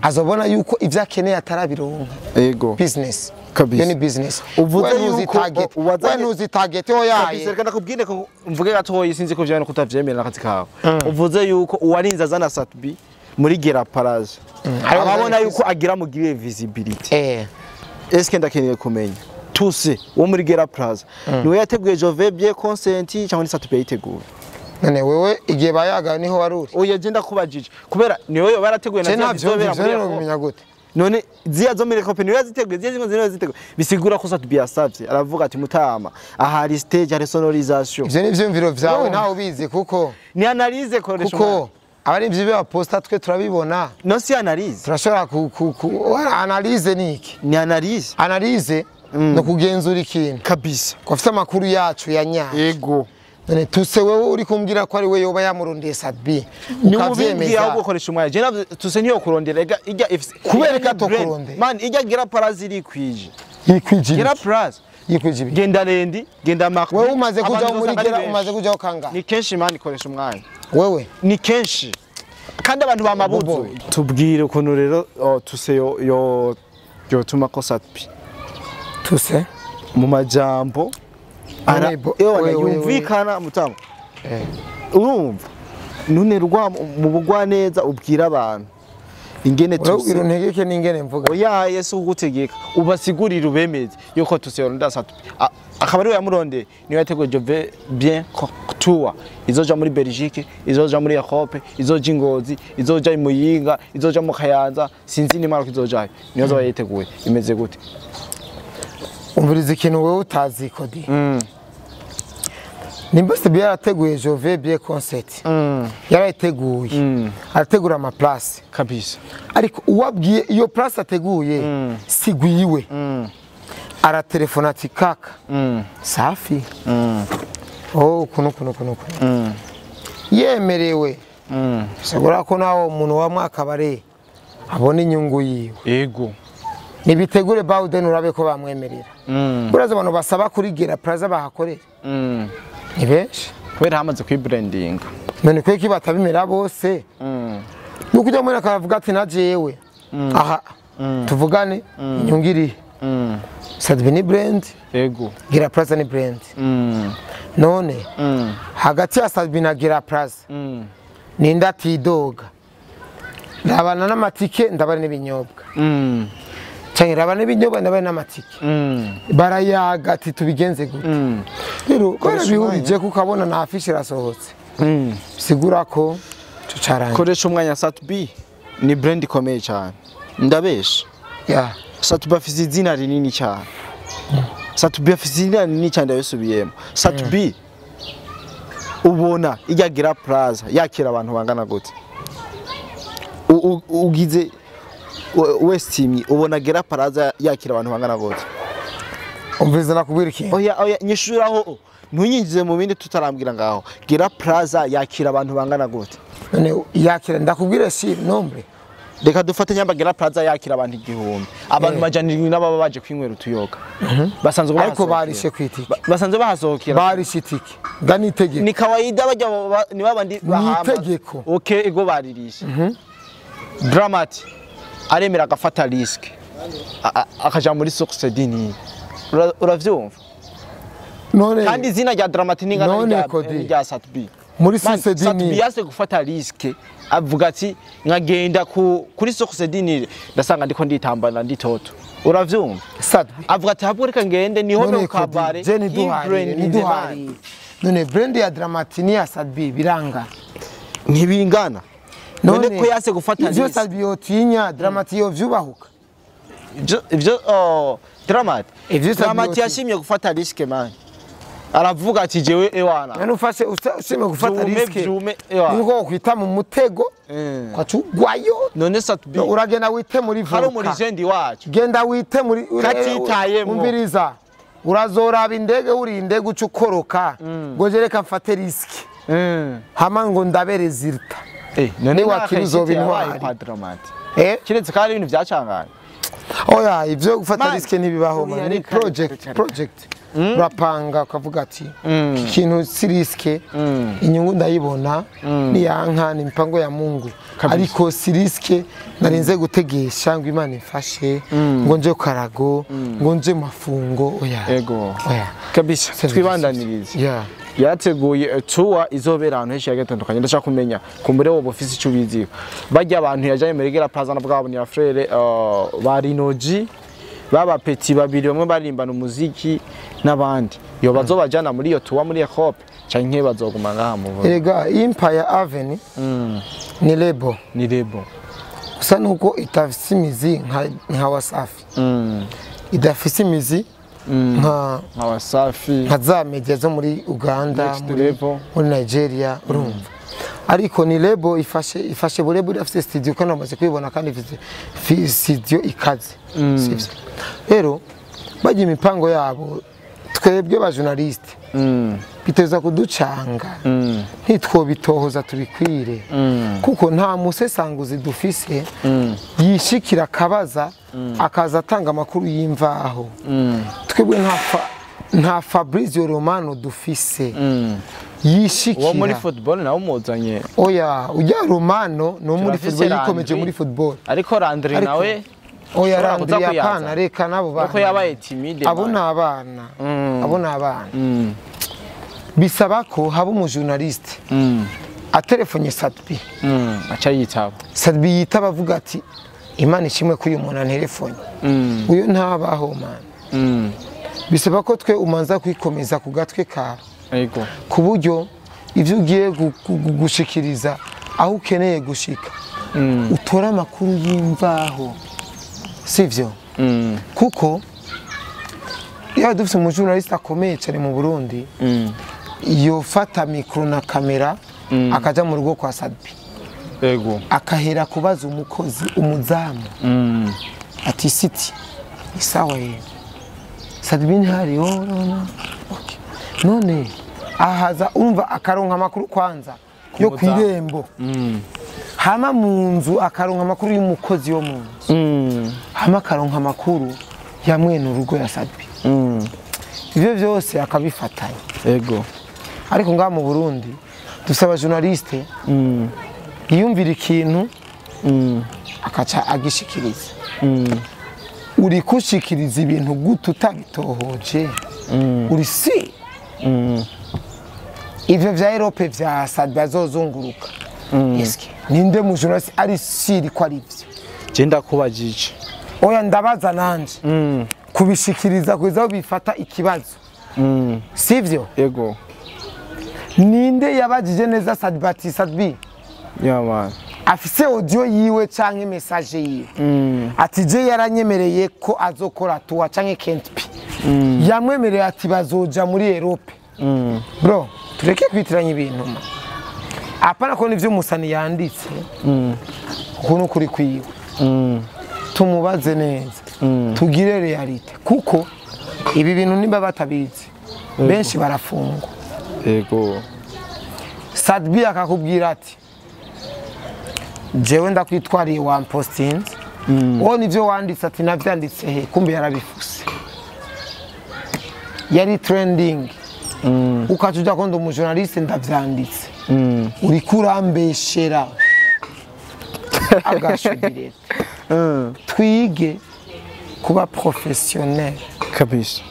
azobona yuko ivyo akeneye atarabironka. Ego. Business. Kabisa. Ni business. Uvuze yuko wazanye uzi target oyaye. Kabisa, reka ndakubwire ko mvuge gatoyi sinzi ko vyane kutavyemera nakazi kawe. Uvuze yuko uwarinze azana Satbi muri Gera Plaza. Ababona yuko agira mugire visibility. Eske ndakeneye kumenya tuse wo muri Gera Plaza niwe yateguye Jove bien consent cyangwa ni Satbi yiteguye? None wewe igihe bayaga niho waruri? Oya je ndakubajije kubera niwe barateguye na zobera muri gute? None ziya zo muri company yaziteguye ziya zimwe ziteguye bisigura ko Satbi yasavye aravuga ati mutama ahari stage hari sonorisation. Ivyo ni vyumviro vyawe ntawe ubizi kuko ni analyse koresha kuko abari ivyo ba posta twe turabibona. No si analyse. Turashobora ku analyse niki? Ni analyse. Analyse no kugenzura ikintu. Kabisa. Ko afite amakuru yacu ya nyayo. Ego. None tuse wewe uri kumbwira ko ari we yoba yamurondeye Sadbi ukavyemeza ahubwo koresha umwanya. Je navyo tuse ntiyo kurondera ijya kubera ko atokurondera. Man ijya Gera Plaza irikwije. Yikwije. Gera Plaza yikwije. Genda Rendi, genda Mark. Wewe umaze kuja muri Gera umaze kuja okanga. Ni kenshi man koresha umwanya. Wewe ni kenshi. Kandi abantu bamabuzo. Tubwire ukuntu rero tuse yo yotuma ko Sadbi. Tuse mu majambo ara yumvikana mutama. Urumva none rwa mu bugwa neza ubwira abantu ingene tuse. Urabwira untegeke n'ingene mvuga. Oya Yesu ugutegeka ubasigurira ubemeze yuko tuse yoronda Satbi. Akaba ari we yamurondeye niwe yateguye Jove bien tour izoja muri Belgique, izoja muri Europe, izoja Ingozi, izoja Muyinga, izoja mu Kayanza, sinzi ni Maroc izojayo. Niyo zoba yiteguye imeze gute? Umviriza ikintu wewe utazi kodi. Nimba Sadbi yarateguye Jove bien concert. Yarayiteguye. Arategura ama place. Kabisa. Ariko uwabwiye iyo place ateguye sigwiwe. Aratelefona ati kaka. Safi. Oh kuno. Yemerewe. Sigura ko nawo umuntu wa mwakabare abona inyungu yiwe. Yego. Nibitegure Bawden urabe ko bamwemerera. Buraza abantu basaba kuri Gera Plaza bahakorera. Ni benshi. Kubera hamaze kwibranding. None kweki batabimera bose. Nuko ujya muri akavuga ati na jewe. Aha. Tuvugane inyungu iri. Sadbi ni brand. Yego. Gera Plaza ni brand. None hagati ya Sadbi na Gera Plaza ninda atidoga. Ndabana n'amatike ndabana n'ibinyobwa. Cyangwa ndabana n'ibinyobwa ndabana n'amatike. Barayaga ati tubigenze gute. Rero barabihurije kukabona na affiche irasohotse. Sigura ko cyo. Koresha umwanya. Sadbi ni brand ikomeye cyane. Ndabesha. Yeah. Sadbi afise izina rinini cyane. Sadbi afise izina rinini cyane ndabisubiyemo. Sadbi ubona ijya Gera Plaza yakira abantu bangana gute? Ugize westimye ubona Gera Plaza yakira abantu bangana gute? Umviza nakubwira iki? Oya oya nyishuraho ntunyinjize mu bindi tutarambwira ngaho. Gera Plaza yakira abantu bangana gute? None yakira ndakubwira si nombre. Reka dufate nyamba Gera Plaza yakira abantu 1000. Abantu 700 n'ababa baje kwinywera utuyoga. Basanzwe ariko barishe kwitike. Basanzwe bahasohokera. Barishe itike. Gani itegeko. Ni kawaida bajya ni babandi bahamba. Itegeko. Okay ego baririshe. Dramati aremera agafata risk. Akaja muri source dini. Uravyumva? None kandi izina rya Dramati ni ngana rya Sadbi. Muri source dini. Sadbi yase gufata risk avuga ati nkagenda kuri source dini ndasanga ndiko nditambana nditoto. Uravyumva? Sadbi avuga ati habwo reka ngende niho no kabare. Je ni none brand ya Dramati ni ya Sadbi biranga. Ntibingana. None ko yase gufata risk. Ivyo Sadbi yotinya Dramati yo vyubahuka. Ivyo Dramati. Dramati yashimye gufata risk man. Aravuga ati jewe ewana. None ufashe ushimye gufata risk. Nuko kwita mu mutego kwacugwayo. None Sadbi uragenda wite muri voka. Hari muri jendi wacu. Genda wite muri katitayemo. Umviriza. Urazoraba indege uri indege uca ukoroka. Ngo je reka mfate risk. Hama ngo ndabe resulta. None wakiri uzoba intwari kwa Dramati. Kiretse kandi ibintu byacanganye. Oya ivyo gufata risk ntibibaho man. Ni project. Urapanga ukavuga ati ikintu si risk inyungu ndayibona ni yanka ni mipango ya Mungu. Ariko si risk narinze gutegesha ngo Imana ifashe ngo nje karago ngo nje mafungo oya. Ego. Oya. Kabisa twibandanirize. Yateguye tour izobera ahantu henshi yagatandukanye. Ndashaka kumenya kumbure wo office ico biziho. Bajya abantu yajaye muri Gera Plaza nabwo ni frere ba Rinoji baba petit babiri bamwe barimbana umuziki n'abandi. Yo bazobajana muri iyo tour muri Europe canke bazoguma ngaha mu Burundi. Erega Empire Avenue ni label. Ni label. Gusa nuko itafise imizi nka Wasafi. Idafise imizi nka Wasafi nka za media zo muri Uganda muri Nigeria urumva. Ariko ni label ifashe burebo ifise studio kandi bamaze kwibona kandi ifise studio ikaze. Sivyo. Rero bagiye imipango yabo twebwe ba journaliste biteza kuducanga ntitwobitohoza tubikwire kuko nta musesanguzi dufise yishikira akabaza akaza atanga amakuru y'imvaho. Twebwe nta Fabrizio Romano dufise yishikira. Uwo muri football nawe umuzanye. Oya ujya Romano no muri football yikomeje muri football. Ariko Landry nawe oya Landry yapana reka nabo bana. Uko yabaye timide. Abo nabana. Abo nabana. Bisaba ko haba umu journaliste atelefonye Sadbi. Acha yitaba. Sadbi yitaba avuga ati Imana ishimwe ko uyu muntu antelefone. Uyu ntabaho man. Bisaba ko twe umanza kwikomeza ku gatwe kawe. Ego. Ku buryo ivyo ugiye gushikiriza aho ukeneye gushika utora amakuru y'imvaho. Sivyo? Kuko iyo dufite umu journaliste akomeye cyane mu Burundi yofata micro na kamera akaja mu rugo kwa Sadbi. Ego. Akahera kubaza umukozi umuzamu. Ati siti isawa ye. Sadbi ntari no. Okay. None ahaza umva akaronka amakuru kwanza yo kwirembo hama mu nzu akaronka amakuru y'umukozi wo mu nzu hama akaronka amakuru ya mwene urugo ya Sadbi ivyo vyose akabifatanya ego ariko ngaha mu Burundi dusaba journaliste yiyumvira ikintu akaca agishikiriza uri kushikiriza ibintu gute utabitohoje uri si ivyo vya Europe vya Sadbi azozunguruka eske ninde mu journaliste ari siri ko ari ivyo je ndakubajije oya ndabaza nanje kubishikiriza kuza bifata ikibazo sivyo ego ninde yabajije neza Sadbi ati Sadbi yeah man afise audio yiwe canke message yiwe ati je yaranyemereye ko azokora tuwa canke can't be yamwemereye ati bazoja muri Europe bro tureke kwitiranya ibintu apana ko nivyo Musani yanditse ukuntu kuri kwiwe tumubaze neza tugire realite kuko ibi bintu nimba batabizi benshi barafungwa ego Sadbi akakubwira ati jewe ndakwitwariye wampostinze wowe nivyo wanditse ati navyanditse he kumbe yarabifuse yari trending ukaca uja ko ndi umujournaliste ndavyanditse uriko urambeshera agashudirete twige kuba professionnel kabisa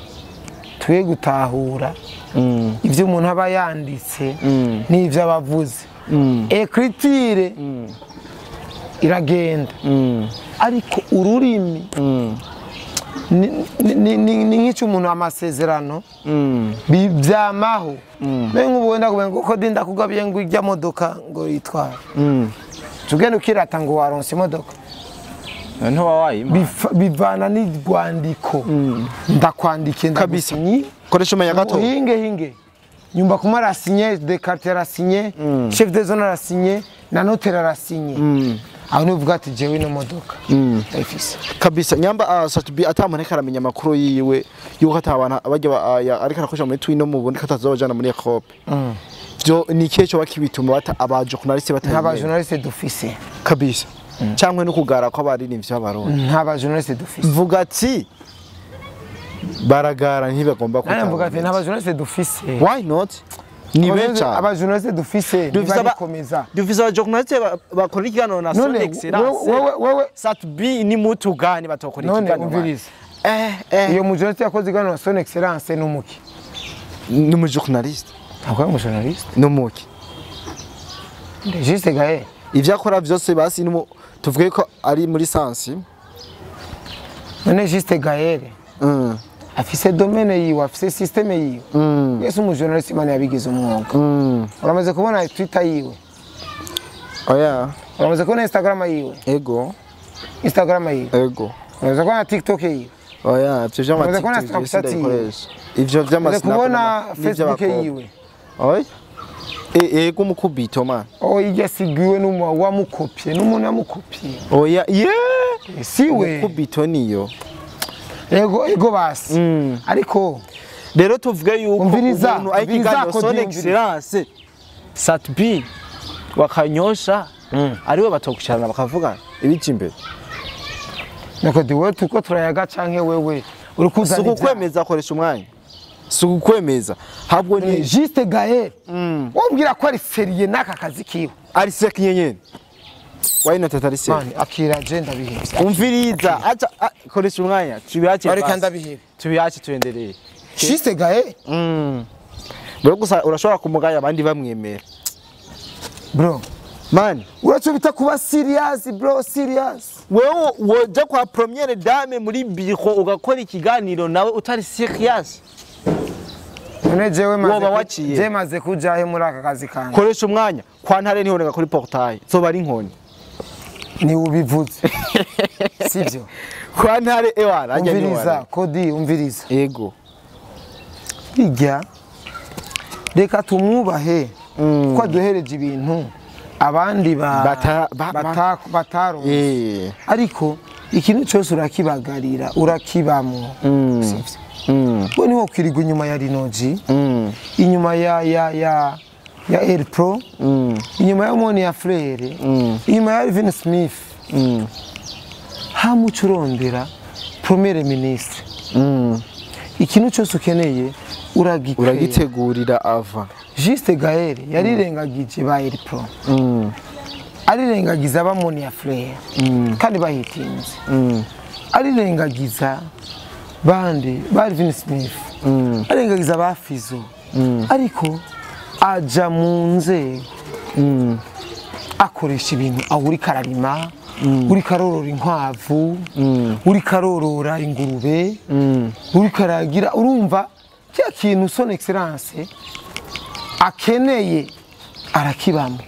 twige gutahura ivyo umuntu aba yanditse n'ivyo aba avuze écriture iragenda ariko ururimi ni nk'icyo umuntu amasezerano byamaho mbe nk'ubu wenda kuvuga ngo ko dinda kugabiye ngo ijya modoka ngo yitware tugende ukirata ngo waronse imodoka ntuba wayima bivana n'urwandiko ndakwandikiye Kabisa. ndagusinyi koresha umenya gato hinge hinge nyumba kuma arasinye de quartier arasinye chef de zone arasinye na notaire arasinye aho nivuga ati jewe ino modoka ndayifise kabisa nyamba Sadbi atamuntu aramenya amakuru yiwe yuko atabana bajya ariko arakoresha muri twino mu bundi katazobajana muri Europe byo ni ikihe cyo bakibituma bata aba journaliste nta batari ba journaliste dufise kabisa cyangwa no kugara kw'abaririmbyi b'abarundi nta ba journaliste dufise mvuga ati baragara ntibagomba nane mvuga ati nta kwitanga ba journaliste dufise why not ni benshi aba journaliste dufise ntibarikomeza dufise aba journaliste bakora ikiganiro na Son none Excellence wewe wewe Sadbi ni mutu gani batokora none ikiganiro umviriza eh iyo mu journaliste yakoze ikiganiro na Son Excellence ni umuki ni mu journaliste ntabwo ari umu journaliste ni umuki Juste Gaël ivyo akora vyose basi ni tuvuge ko ari muri sansi none Juste Gaël afise domaine yiwe afise système yiwe wese umu journaliste imana yabigize umwuga uramaze kubona Twitter yiwe oya uramaze kubona Instagram yiwe ego Instagram yiwe ego uramaze kubona TikTok yiwe oya ivyo vy'ama Uramaze kubona TikTok Snapchat yiwe ndabikoresha ivyo vy'ama uramaze Snap kubona n'ivy'abakobwa. Facebook yiwe oya ego umukubito man oh irya sigiwe n'umu wamukopye n'umuntu yamukopye oya yeah siwe umukubito niyo ego ego basi ariko rero tuvuge yuko Umviriza, umuntu ari umviriza, ikiganiro Kodi, Son umviriza. Excellence Sadbi wakanyosha ariwe batokusharana bakavugana ibica imbere nako di wewe tuko turayaga canke wewe uri si kuzana ibyaha. ukukwemeza akoresha umwanya si ukukwemeza habwo ni Juste Gaël wombwira ko ari sérieux n'aka kazi kiwe ari sek nyenyene why not atari sek mani akira je ndabihevye umviriza acha koresha umwanya tubiache ariko basi. ndabihevye tubiache tuendelee Juste Gaël bro gusa urashobora kumugaya abandi bamwemera bro man uraco bita kuba serious bro serious wewe woja kwa première dame muri biro ugakora ikiganiro nawe utari serious none jewe maze Woba waciye. je maze kujahe muri aka kazi kanje koresha umwanya kwa ntare ntihoneka kuri portail zoba ari inkoni ni ubivuze sivyo kwa ntare ewana ajya umviriza Kodi umviriza ego bijya reka tumwubahe ko aduhereje ibintu abandi bataronse eh ariko ikintu cyose urakibagarira urakibamwo sivyo we niho kwirirwa inyuma ya Rinoji inyuma ya ya ya ya El Pro, inyuma ya Monia Frere, inyuma ya Alvin Smith, hamuca urondera premier ministre. Ikintu cyose ukeneye uragitegurira ava. Juste Gaël yarirengagije ba El Pro, arirengagiza ba Monia Frere kandi bahitinze, arirengagiza bandi ba Alvin Smith, arirengagiza ba Fizo, ariko aja mu nzego akoresha ibintu aho uri kararima, uri karorora inkwavu, uri karorora ingurube, uri karagira, urumva cya kintu son excellence akeneye arakibamo.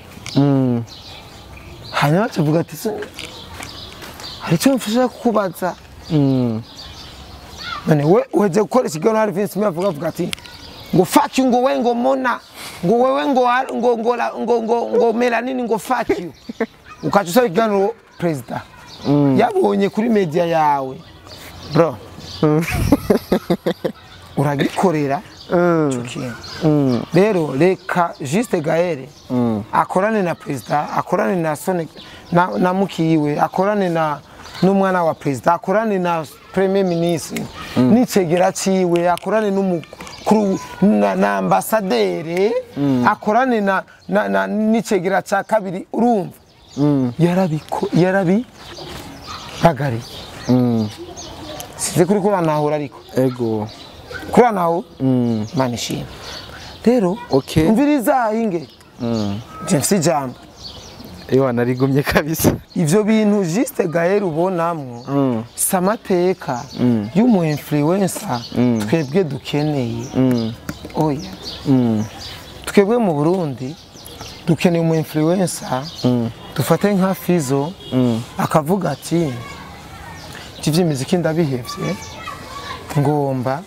Hanyuma tuvuga ati hari icyo mfasha kukubaza. None we uheje gukora ikiganiro Alvin Smith avuga ati ngo fuck you, ngo we ngo mona, ngo wewe ngo ngo ngo ngo ngo ngo melanini, ngo fuck you. Ukaca usaba ikiganiro president yabonye kuri media yawe, bro, uragikorera ico kintu. Rero reka Juste Gaël akorane na president, akorane na Sonic na mukiwe, akorane na n'umwana wa president, akorane na premier ministre n'icegera ciwe, akorane n'umukuru na ambassadeur, akorane na n'icegera ca kabiri. Urumva yarabi bagariye. Size kuri kuranahura, ariko ego kuranaho manishima. Rero okay, umviriza inge James jambo ewa narigumye kabisa. Ivyo bintu Juste Gaël ubonamwo samateka y'umu influencer twebwe dukeneye. Oya, twebwe mu Burundi dukeneye umu influencer dufate nka Fizo, akavuga ati ivy'imiziki ndabihevye, ngomba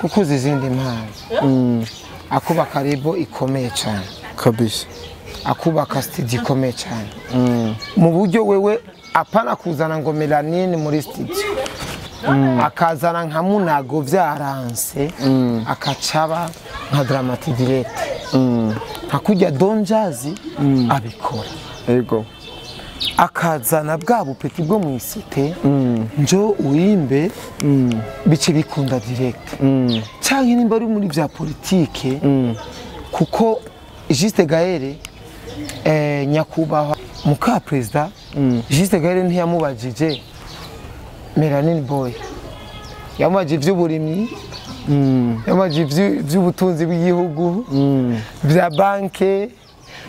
kukuza izindi mpano. Akubaka rebo ikomeye cyane kabisa, akubaka studio ikomeye cyane mu buryo wewe apana kuzana ngo melanine muri studio, akazana nka Munago vyaranse, akacaba nka Dramatic Direct, nka kurya Don Jazzy abikora. Ego, akazana bwa bupeti bwo mu isite njo uimbe bice bikunda direct, canke nimba ari muri vya politike, kuko Juste Gaël nyakubahwa muka president Juste Gaël ntiyamubajije Melanin Boy, yamubajije ivy'uburimyi, yamubajije ivy'ubutunzi bw'igihugu, vya banke,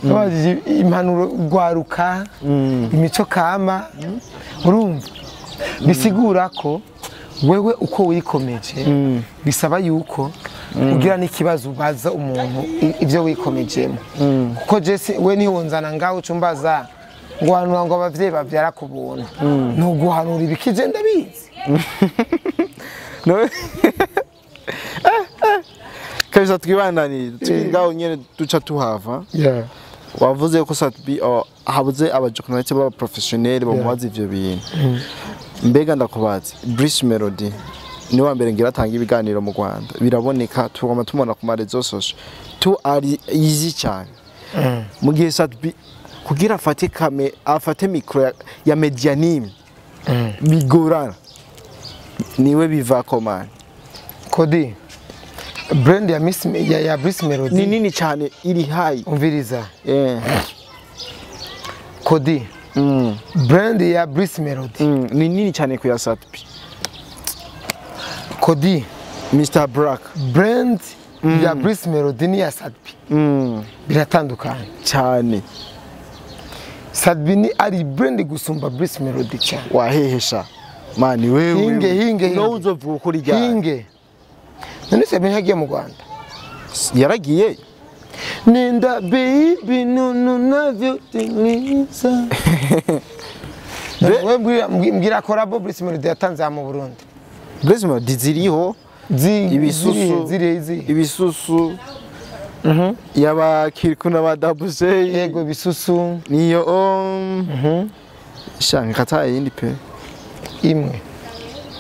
yamubajije impanuro rwaruka, imico kama. Urumva bisigura ko wewe uko wikomeje bisaba yuko ugira n'ikibazo ubaza umuntu ivyo wikomejemo. Kuko Jesse we nihonzana ngaho ucumbaza ngo hanura ngo abavyeyi bavyara ku buntu, nuguhanura ibikije ndabizi. No kabisa twibandani twingaho nyene duca tuhava. Wavuze ko Sat-B habuze abajournaliste baba professionnel bamubaza ivyo bintu. Mbega ndakubaza, Bruce Melody ni wa mbere ngira atanga ibiganiro mu Rwanda, biraboneka tugoma tumona ku marezo social tu ari easy cyane. Mu gihe Sat-B kugira afate kame afate micro ya medianime bigorana, niwe biva komana. Kodi brand ya Miss ya Bruce Melody ni nini cyane, iri high. Umviriza Kodi brand ya Bruce Melody ni nini cyane ku ya Sat-B. Kodi Mr Black brand ya Bruce Melody ni ya Sat-B biratandukanye cyane. Sat-B ni ari brand gusumba Bruce Melody cyane. Wahehesha mani wewe, hinge hinge no uzovuga ukuri ryari hinge. None se yagiye mu Rwanda yaragiye Nenda baby nunu navyotinisa. Wewe mbwira collabo Bruce Melody yatanze mu Burundi. Bruce Melody ziriho ibisusu ziri ibisusu yaba Kirikou na Badabuse, yego bisusu niyo shanga kata yindi pe imwe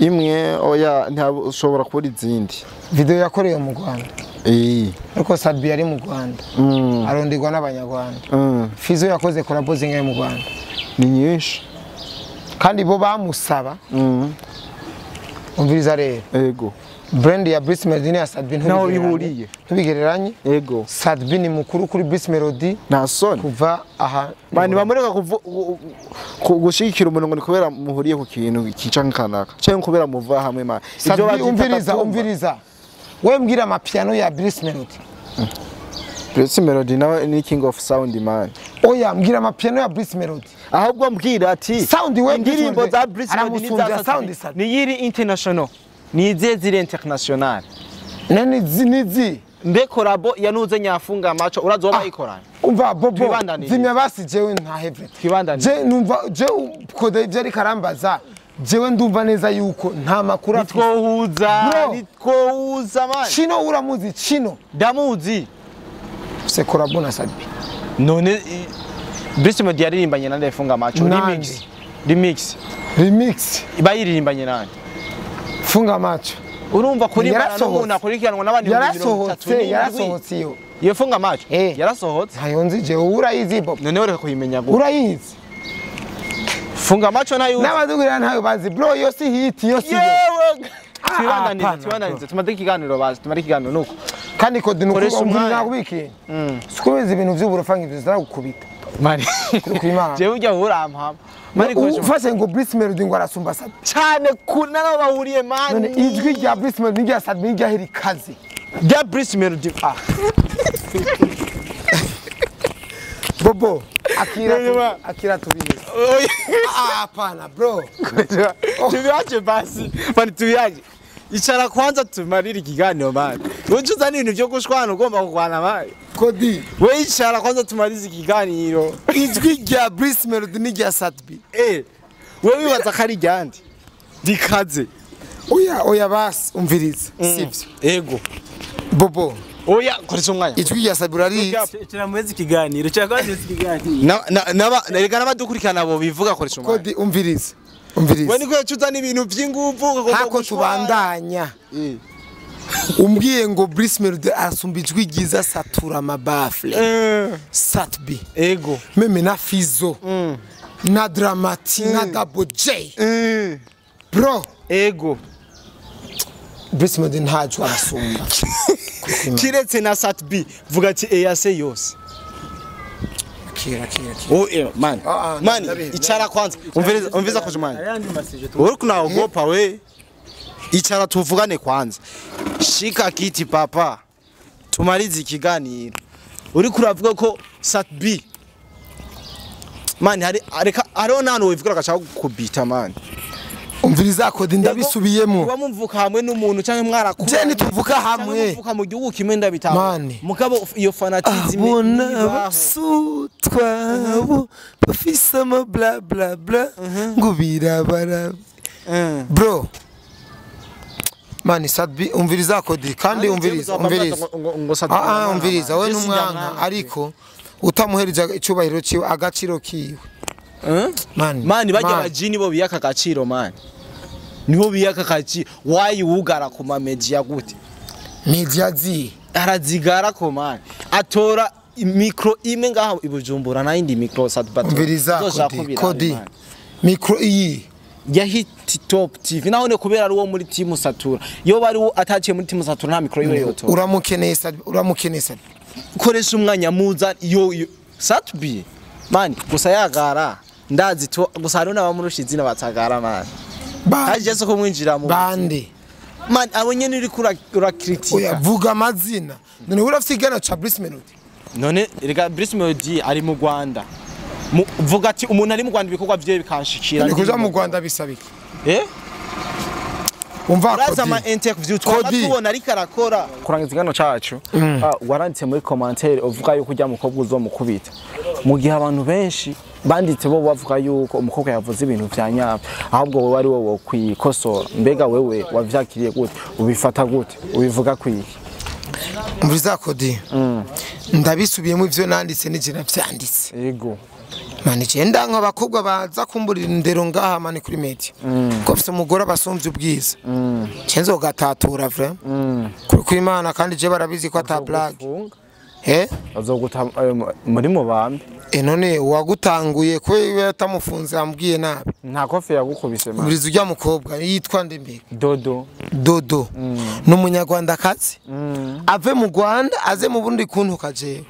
Imwe oya, ntashobora kubura izindi. Video yakorewe mu Rwanda. Eh. Ariko Sat-B yari mu Rwanda, aronderwa n'abanyarwanda. Fizo yakoze collabo zingahe mu Rwanda? Ni nyinshi. Kandi bo bamusaba. Umviriza rero. Ego. Brand ya Bruce Melody n'iya Sat-B Naho ntubigereranye. bihuriye. Ntubigereranye. Ego. Sat-B ni mukuru kuri Bruce Melody Nta soni. kuva aha. Mani bamureka gushigikira umuntu ngo ni kubera muhuriye ku kintu kica nkanaka cyangwa kubera muva hamwe, man. Sat-B, babyita umviriza. Katumba. Umviriza, we mbwira amapiano ya Bruce Melody. Bruce Melody nawe ni king of sound, man. Oya, mbwira amapiano ya Bruce Melody. Ahubwo mbwira ati Sound we indirimbo za Bruce Melody aramusumbya n'iza sound. Sat-B Sat-B ni yiri international, ni izihe ziri international? Nani nizi? Mbe collabo yanuze nyafunga macho, urazi uwo bayikoranye? Umva Bobo. Twibandanirize. Zimya basi, jewe ntahevre. Twibandanirize. Je numva je kode ivyo ariko arambaza, jewe ndumva neza yuko nta makuru afise. Nitwohuza. Bro. Nitwohuza, man. Chino uramuzi Chino? Ndamuzi. Se collabo na Sat-B. None Bruce Melody yaririmbanye na Funga Macho? Nande? Remix, remix. Remix. Bayiririmbanye nande? Funga macho. Urumva kuri Yarasohotse. n'umuntu akurikiranwa n'abandi Yarasohotse. 37,000. Yarasohotse iyo. Iyo Funga Macho? Eh. Yarasohotse. Ntayo nzi jewe, urayizi Bobo? None ureka kuyimenya gute? Urayizi? Funga Macho nayo. N'abadugurira ntayo bazi, bro. Iyo si hit, iyo si yo. Yewe, twibandanirize. Hapana. Twibandanirize, tumade ikiganiro bazi, tumade ikiganiro nuko. Kandi kode nuko Koresha umvira umwanya. nakubikiye sikubizi ibintu vy'uburofa nk'ivyo ziragukubita. Mani. Kuri Imana. Jewe ujya urampama, mani, koresha umwanya. Ufashe ngo Bruce Melody ngo arasumba Sat-B. Cyane ku nabo bahuriye, mani. None ijwi rya Bruce Melody n'irya Sat-B n'irya heri kazi? Rya Bruce Melody, ah. Bobo, akira akira tubizi. Ah, hapana, bro. Tubiache basi, mani, tubiache. Icara kwanza tumarire ikiganiro, mani. Uje uzana ibintu byo gushwana, ugomba kurwana, mani. Kodi. We icara kwanza tumarize ikiganiro. Ijwi rya Bruce Melody n'irya Sat-B. Eh, we wibaza ko ari iryandi rikaze? Oya, oya, basi umviriza, sivyo? Ego. Bobo. Oya, koresha umwanya. Ijwi rya Sat-B urarizi? Icara muheze ikiganiro, icara kwanza muheze ikiganiro. Reka n'abadukurikirana bo bivuga, koresha umwanya. Kodi, umviriza, umviriza. We niko uzana ibintu by'inguvu ukagomba Hako gushwana. tubandanya, umbwiye ngo Bruce Melody arasumba ijwi ryiza satura amabafle Sat-B? Ego. Même na Fizo na Dramati na Double J, bro. Ego. Bruce Melody ntajo arasumba. Kiretse na Sat-B, vuga ati EAC yose. Kira kira kira. Oh, man. Ah, ah, Man, ndabizi. icara kwanza. Umviriza, umviriza koresha umwanya. Ayandi masije tu. Wewe kunaogopa we. Icara tuvugane kwanza. Shika kiti papa. Tumalize ikiganiro. Uri kuravuga ko Sat-B. Man, hari reka hariho n'ahantu wivugira agashaka kukubita, man. Umviriza Kodi, ndabisubiyemo. Kuba mumvuka hamwe n'umuntu cyangwa mwarakura. Je ntituvuka Cyangwa hamwe. muvuka mu gihugu kimwe, ndabitanga. Mani. Mugabo iyo fanatisme Abona ntibaho. Abasutwabo bafise ama bla bla bla ngo birabara. Bro, mani, Sat-B, umviriza Kodi, kandi umviriza, umviriza. Ngo Sat-B. Ah ah, umviriza, we n'umwanka ariko utamuhereza icyubahiro ciwe, agaciro kiwe, mani. Mani, bajya mani. Abajini bo biyaka agaciro, mani, niho biyaka agaciro. Wayi wugara ku mamedia gute? Media zi? Arazigara ko, mani, atora micro imwe ngaho i Bujumbura nayindi micro Sat-B. Umviriza Kodi, Kodi, micro iyi? Ya Hit Top TV naho ne kubera ari uwo muri team Satura. Iyo bari uwo ataciye muri team Satura, nta micro yiwe yotora. Uramukeneye Sat-B, uramukeneye Sat-B. Koresha umwanya muza iyo Sat-B, mani, gusa yagara ndazi to gusa hariho n'abamurusha izina batagara, mani. Bande? Haje ko mwinjira mu Bande? Mani, abo nyene uri kura Oya. Urakritika. Vuga amazina none, urafite igana ca Bruce Melody? None rega Bruce Melody ari mu Rwanda. Vuga ati umuntu ari mu Rwanda ibikorwa vyiwe bikanshikira. Ni kuja mu Rwanda bisaba iki? Eh. Umva Uraza ama Kodi. interview twaba Kodi. tubona ariko arakora. Kurangiza ikiganiro cacu, waranditse muri commentaire uvuga yuko ujya mukobwa uzomukubita, mu gihe abantu benshi banditse bo bavuga yuko umukobwa yavuze ibintu vya nyabyo, ahubwo wowe ari wowe wokwikosora. Mbega wewe wavyakiriye gute? Ubifata gute? Ubivuga kwiki? Umviriza Kodi, ndabisubiyemo, ivyo nanditse nije navyanditse. Yego. Mani je ndanka abakobwa baza kumburira indero ngaha mani kuri media. Ko mfise umugore abasumvye ubwiza. Je nzogatatura vraiment. Kuri kw'Imana kandi je barabizi ko ata blague. Azoguta muri mu bambi. None wagutanguye ko yatamufunze ambwiye nabi. Nta kofi yagukubise man. Ubiriza ujya mukobwa yitwa nde mbega? Dodo. Dodo. Ni umunyarwandakazi. Ave mu Rwanda aze mu Burundi kuntuka jewe.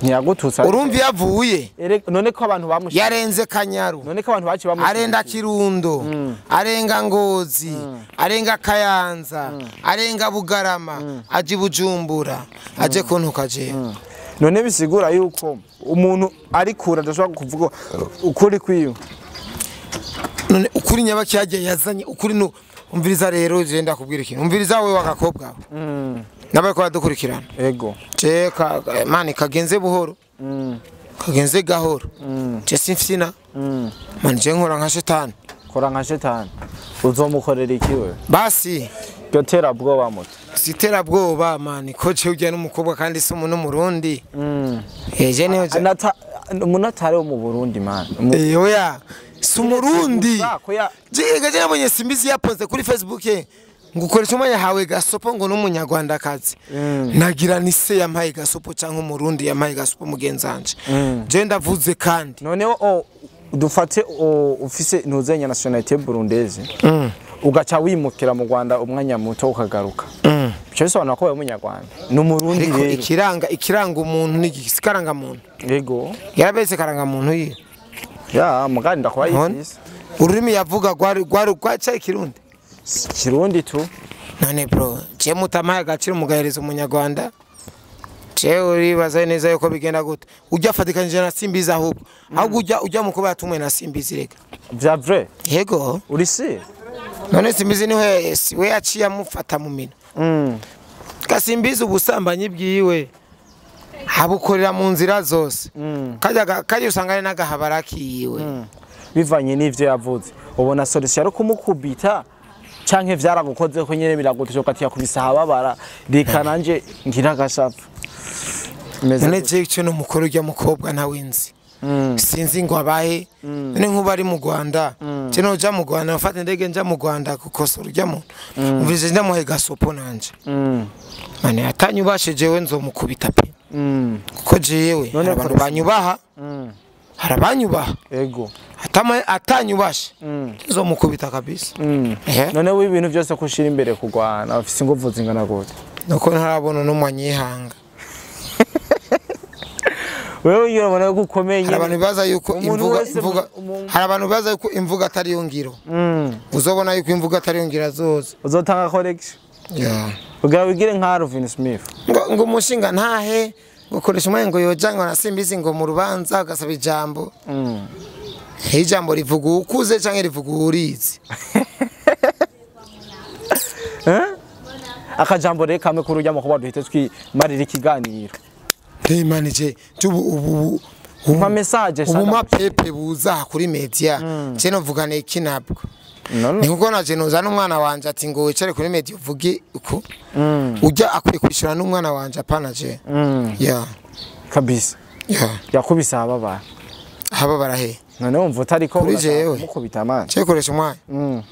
Ntiyagututsa. Urumva yavuye. None ko abantu bamushiye. Yarenze Kanyaru. None ko abantu baci bamushiye. Arenda Kirundo. Arenga Ngozi. Arenga Kayanza. Arenga Bugarama. Aje Bujumbura. Aje kuntuka jewe. None bisigura yuko umuntu ari kura adashobora kuvuga ukuri kwiyo. None ukuri nyabaki yagiye yazanye ukuri no umviriza rero je ndakubwira ikintu. Umviriza wewe wakakobwa. Nabaye ko badukurikirana. Ego. Je ka mani kagenze buhoro. Kagenze gahoro. Je simfina. Mani je nkora nka shetani. Kora nka shetani. Uzomukorera iki wewe? Basi. Ryo terabwoba muto. Sitera bwoba mani ko je ujya n'umukobwa kandi si umuntu w'umurundi. Eje niyo anata umunatare wo mu Burundi man. Oya si umurundi. Je nabonye Simbizi yapoze kuri Facebook ngukoresha umwanya hawe gasopo ngo n'umunyarwandakazi. Nagira ni se yampaye gasopo cyangwa umurundi yampaye gasopo mugenzanje. Je ndavuze kandi. Noneho dufate ufise ntuzenya nationalité burundaise. Ugaca wimukira mu Rwanda umwanya muto ukagaruka. Bico bisobanura ko wewe umunyarwanda. Ni umurundi rero. Ikiranga umuntu ni igikaranga muntu. Yego. Yarabetse karanga muntu yiye. Ya mugandi ndakuba yifise. Ururimi yavuga gwari gwaca ikirundi. Kirundi tu. None bro, je mutamaye agaciro mugahereza umunyarwanda. Je uribaza neza yuko bigenda gute. Ujya fatikanije na Simbizi ahubwo. Ahubwo ujya mukuba yatumwe na Simbizi reka. Vya vrai? Yego. Uri si? None Simbizi niwe we yaciye amufata mu mina. Gasimbizi ubusambanyi bwiwe abukorera mu nzira zose. Kajya usanga ari n'agahabara kiwe. Bivanye n'ivyo yavuze. Ubona solution ari kumukubita canke vyaragukoze ko nyene biragutushoka ati yakubisa hababara reka nanje ngira gasapfa. None je cyo no mukuru ujya mukobwa ntawe nzi. Sinzi ngo abahe. None nkuba ari mu Rwanda. Je no ja mu Rwanda mfata indege nja mu Rwanda gukosora ujya muntu. Umvise ndamuhe gasopo nanje. Mane atanyubashe jewe nzomukubita pe. Kuko jewe abantu banyubaha. Harabanyubaha. Ego. Atanyubashe. Nzomukubita kabisa. None we ibintu byose kushira imbere kugwana afise inguvu zingana gute? Nuko ntarabona n'umwanyihanga. Wewe iyo ubona ko ukomeye hari abantu baza yuko imvuga hari abantu baza yuko imvuga atari yo ngiro. Uzobona yuko imvuga atari yo ngira zoze. Uzotanga correction. Yeah. Ugira wigire nka Alvin Smith. Ngo umushinga ntahe gukoresha umwe ngo yoja ngo na Simbizi ngo mu rubanza ugasaba ijambo. Ijambo rivuga ukuze canke rivuga urizi. Akajambo reka kamwe kuri ujya mukobwa duhite twimarira ikiganiro. Manije ubu ma message ubu mapepe buza kuri media je novugana iki nabwo. Ni kuko naje noza n'umwana wanje ati ngo wicare kuri media uvuge uko ujya akwiye kwishura n'umwana wanje apana je. Yeah. Kabisa. Yeah. Yakubisa ababara. Hababara he? None wumva utariko mukubita amana. Cyo koresha umwanya.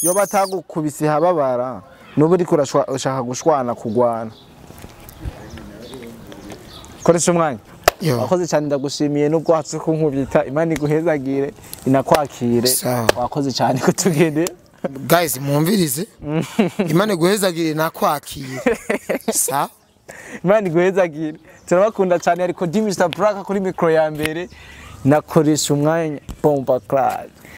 Yo batagukubise hababara nubu uriko urashaka gushwana kugwana. Koresha umwanya. Wakoze cyane ndagushimiye nubwo watse kunkubita Imana iguhezagire inakwakire. Wakoze cyane kutugende. Guys mwumvirize. Imana iguhezagire nakwakire. Sa Imana iguhezagire. Turabakunda cyane ariko Mr. Black kuri micro ya mbere nakoresha umwanya Bomba Clad.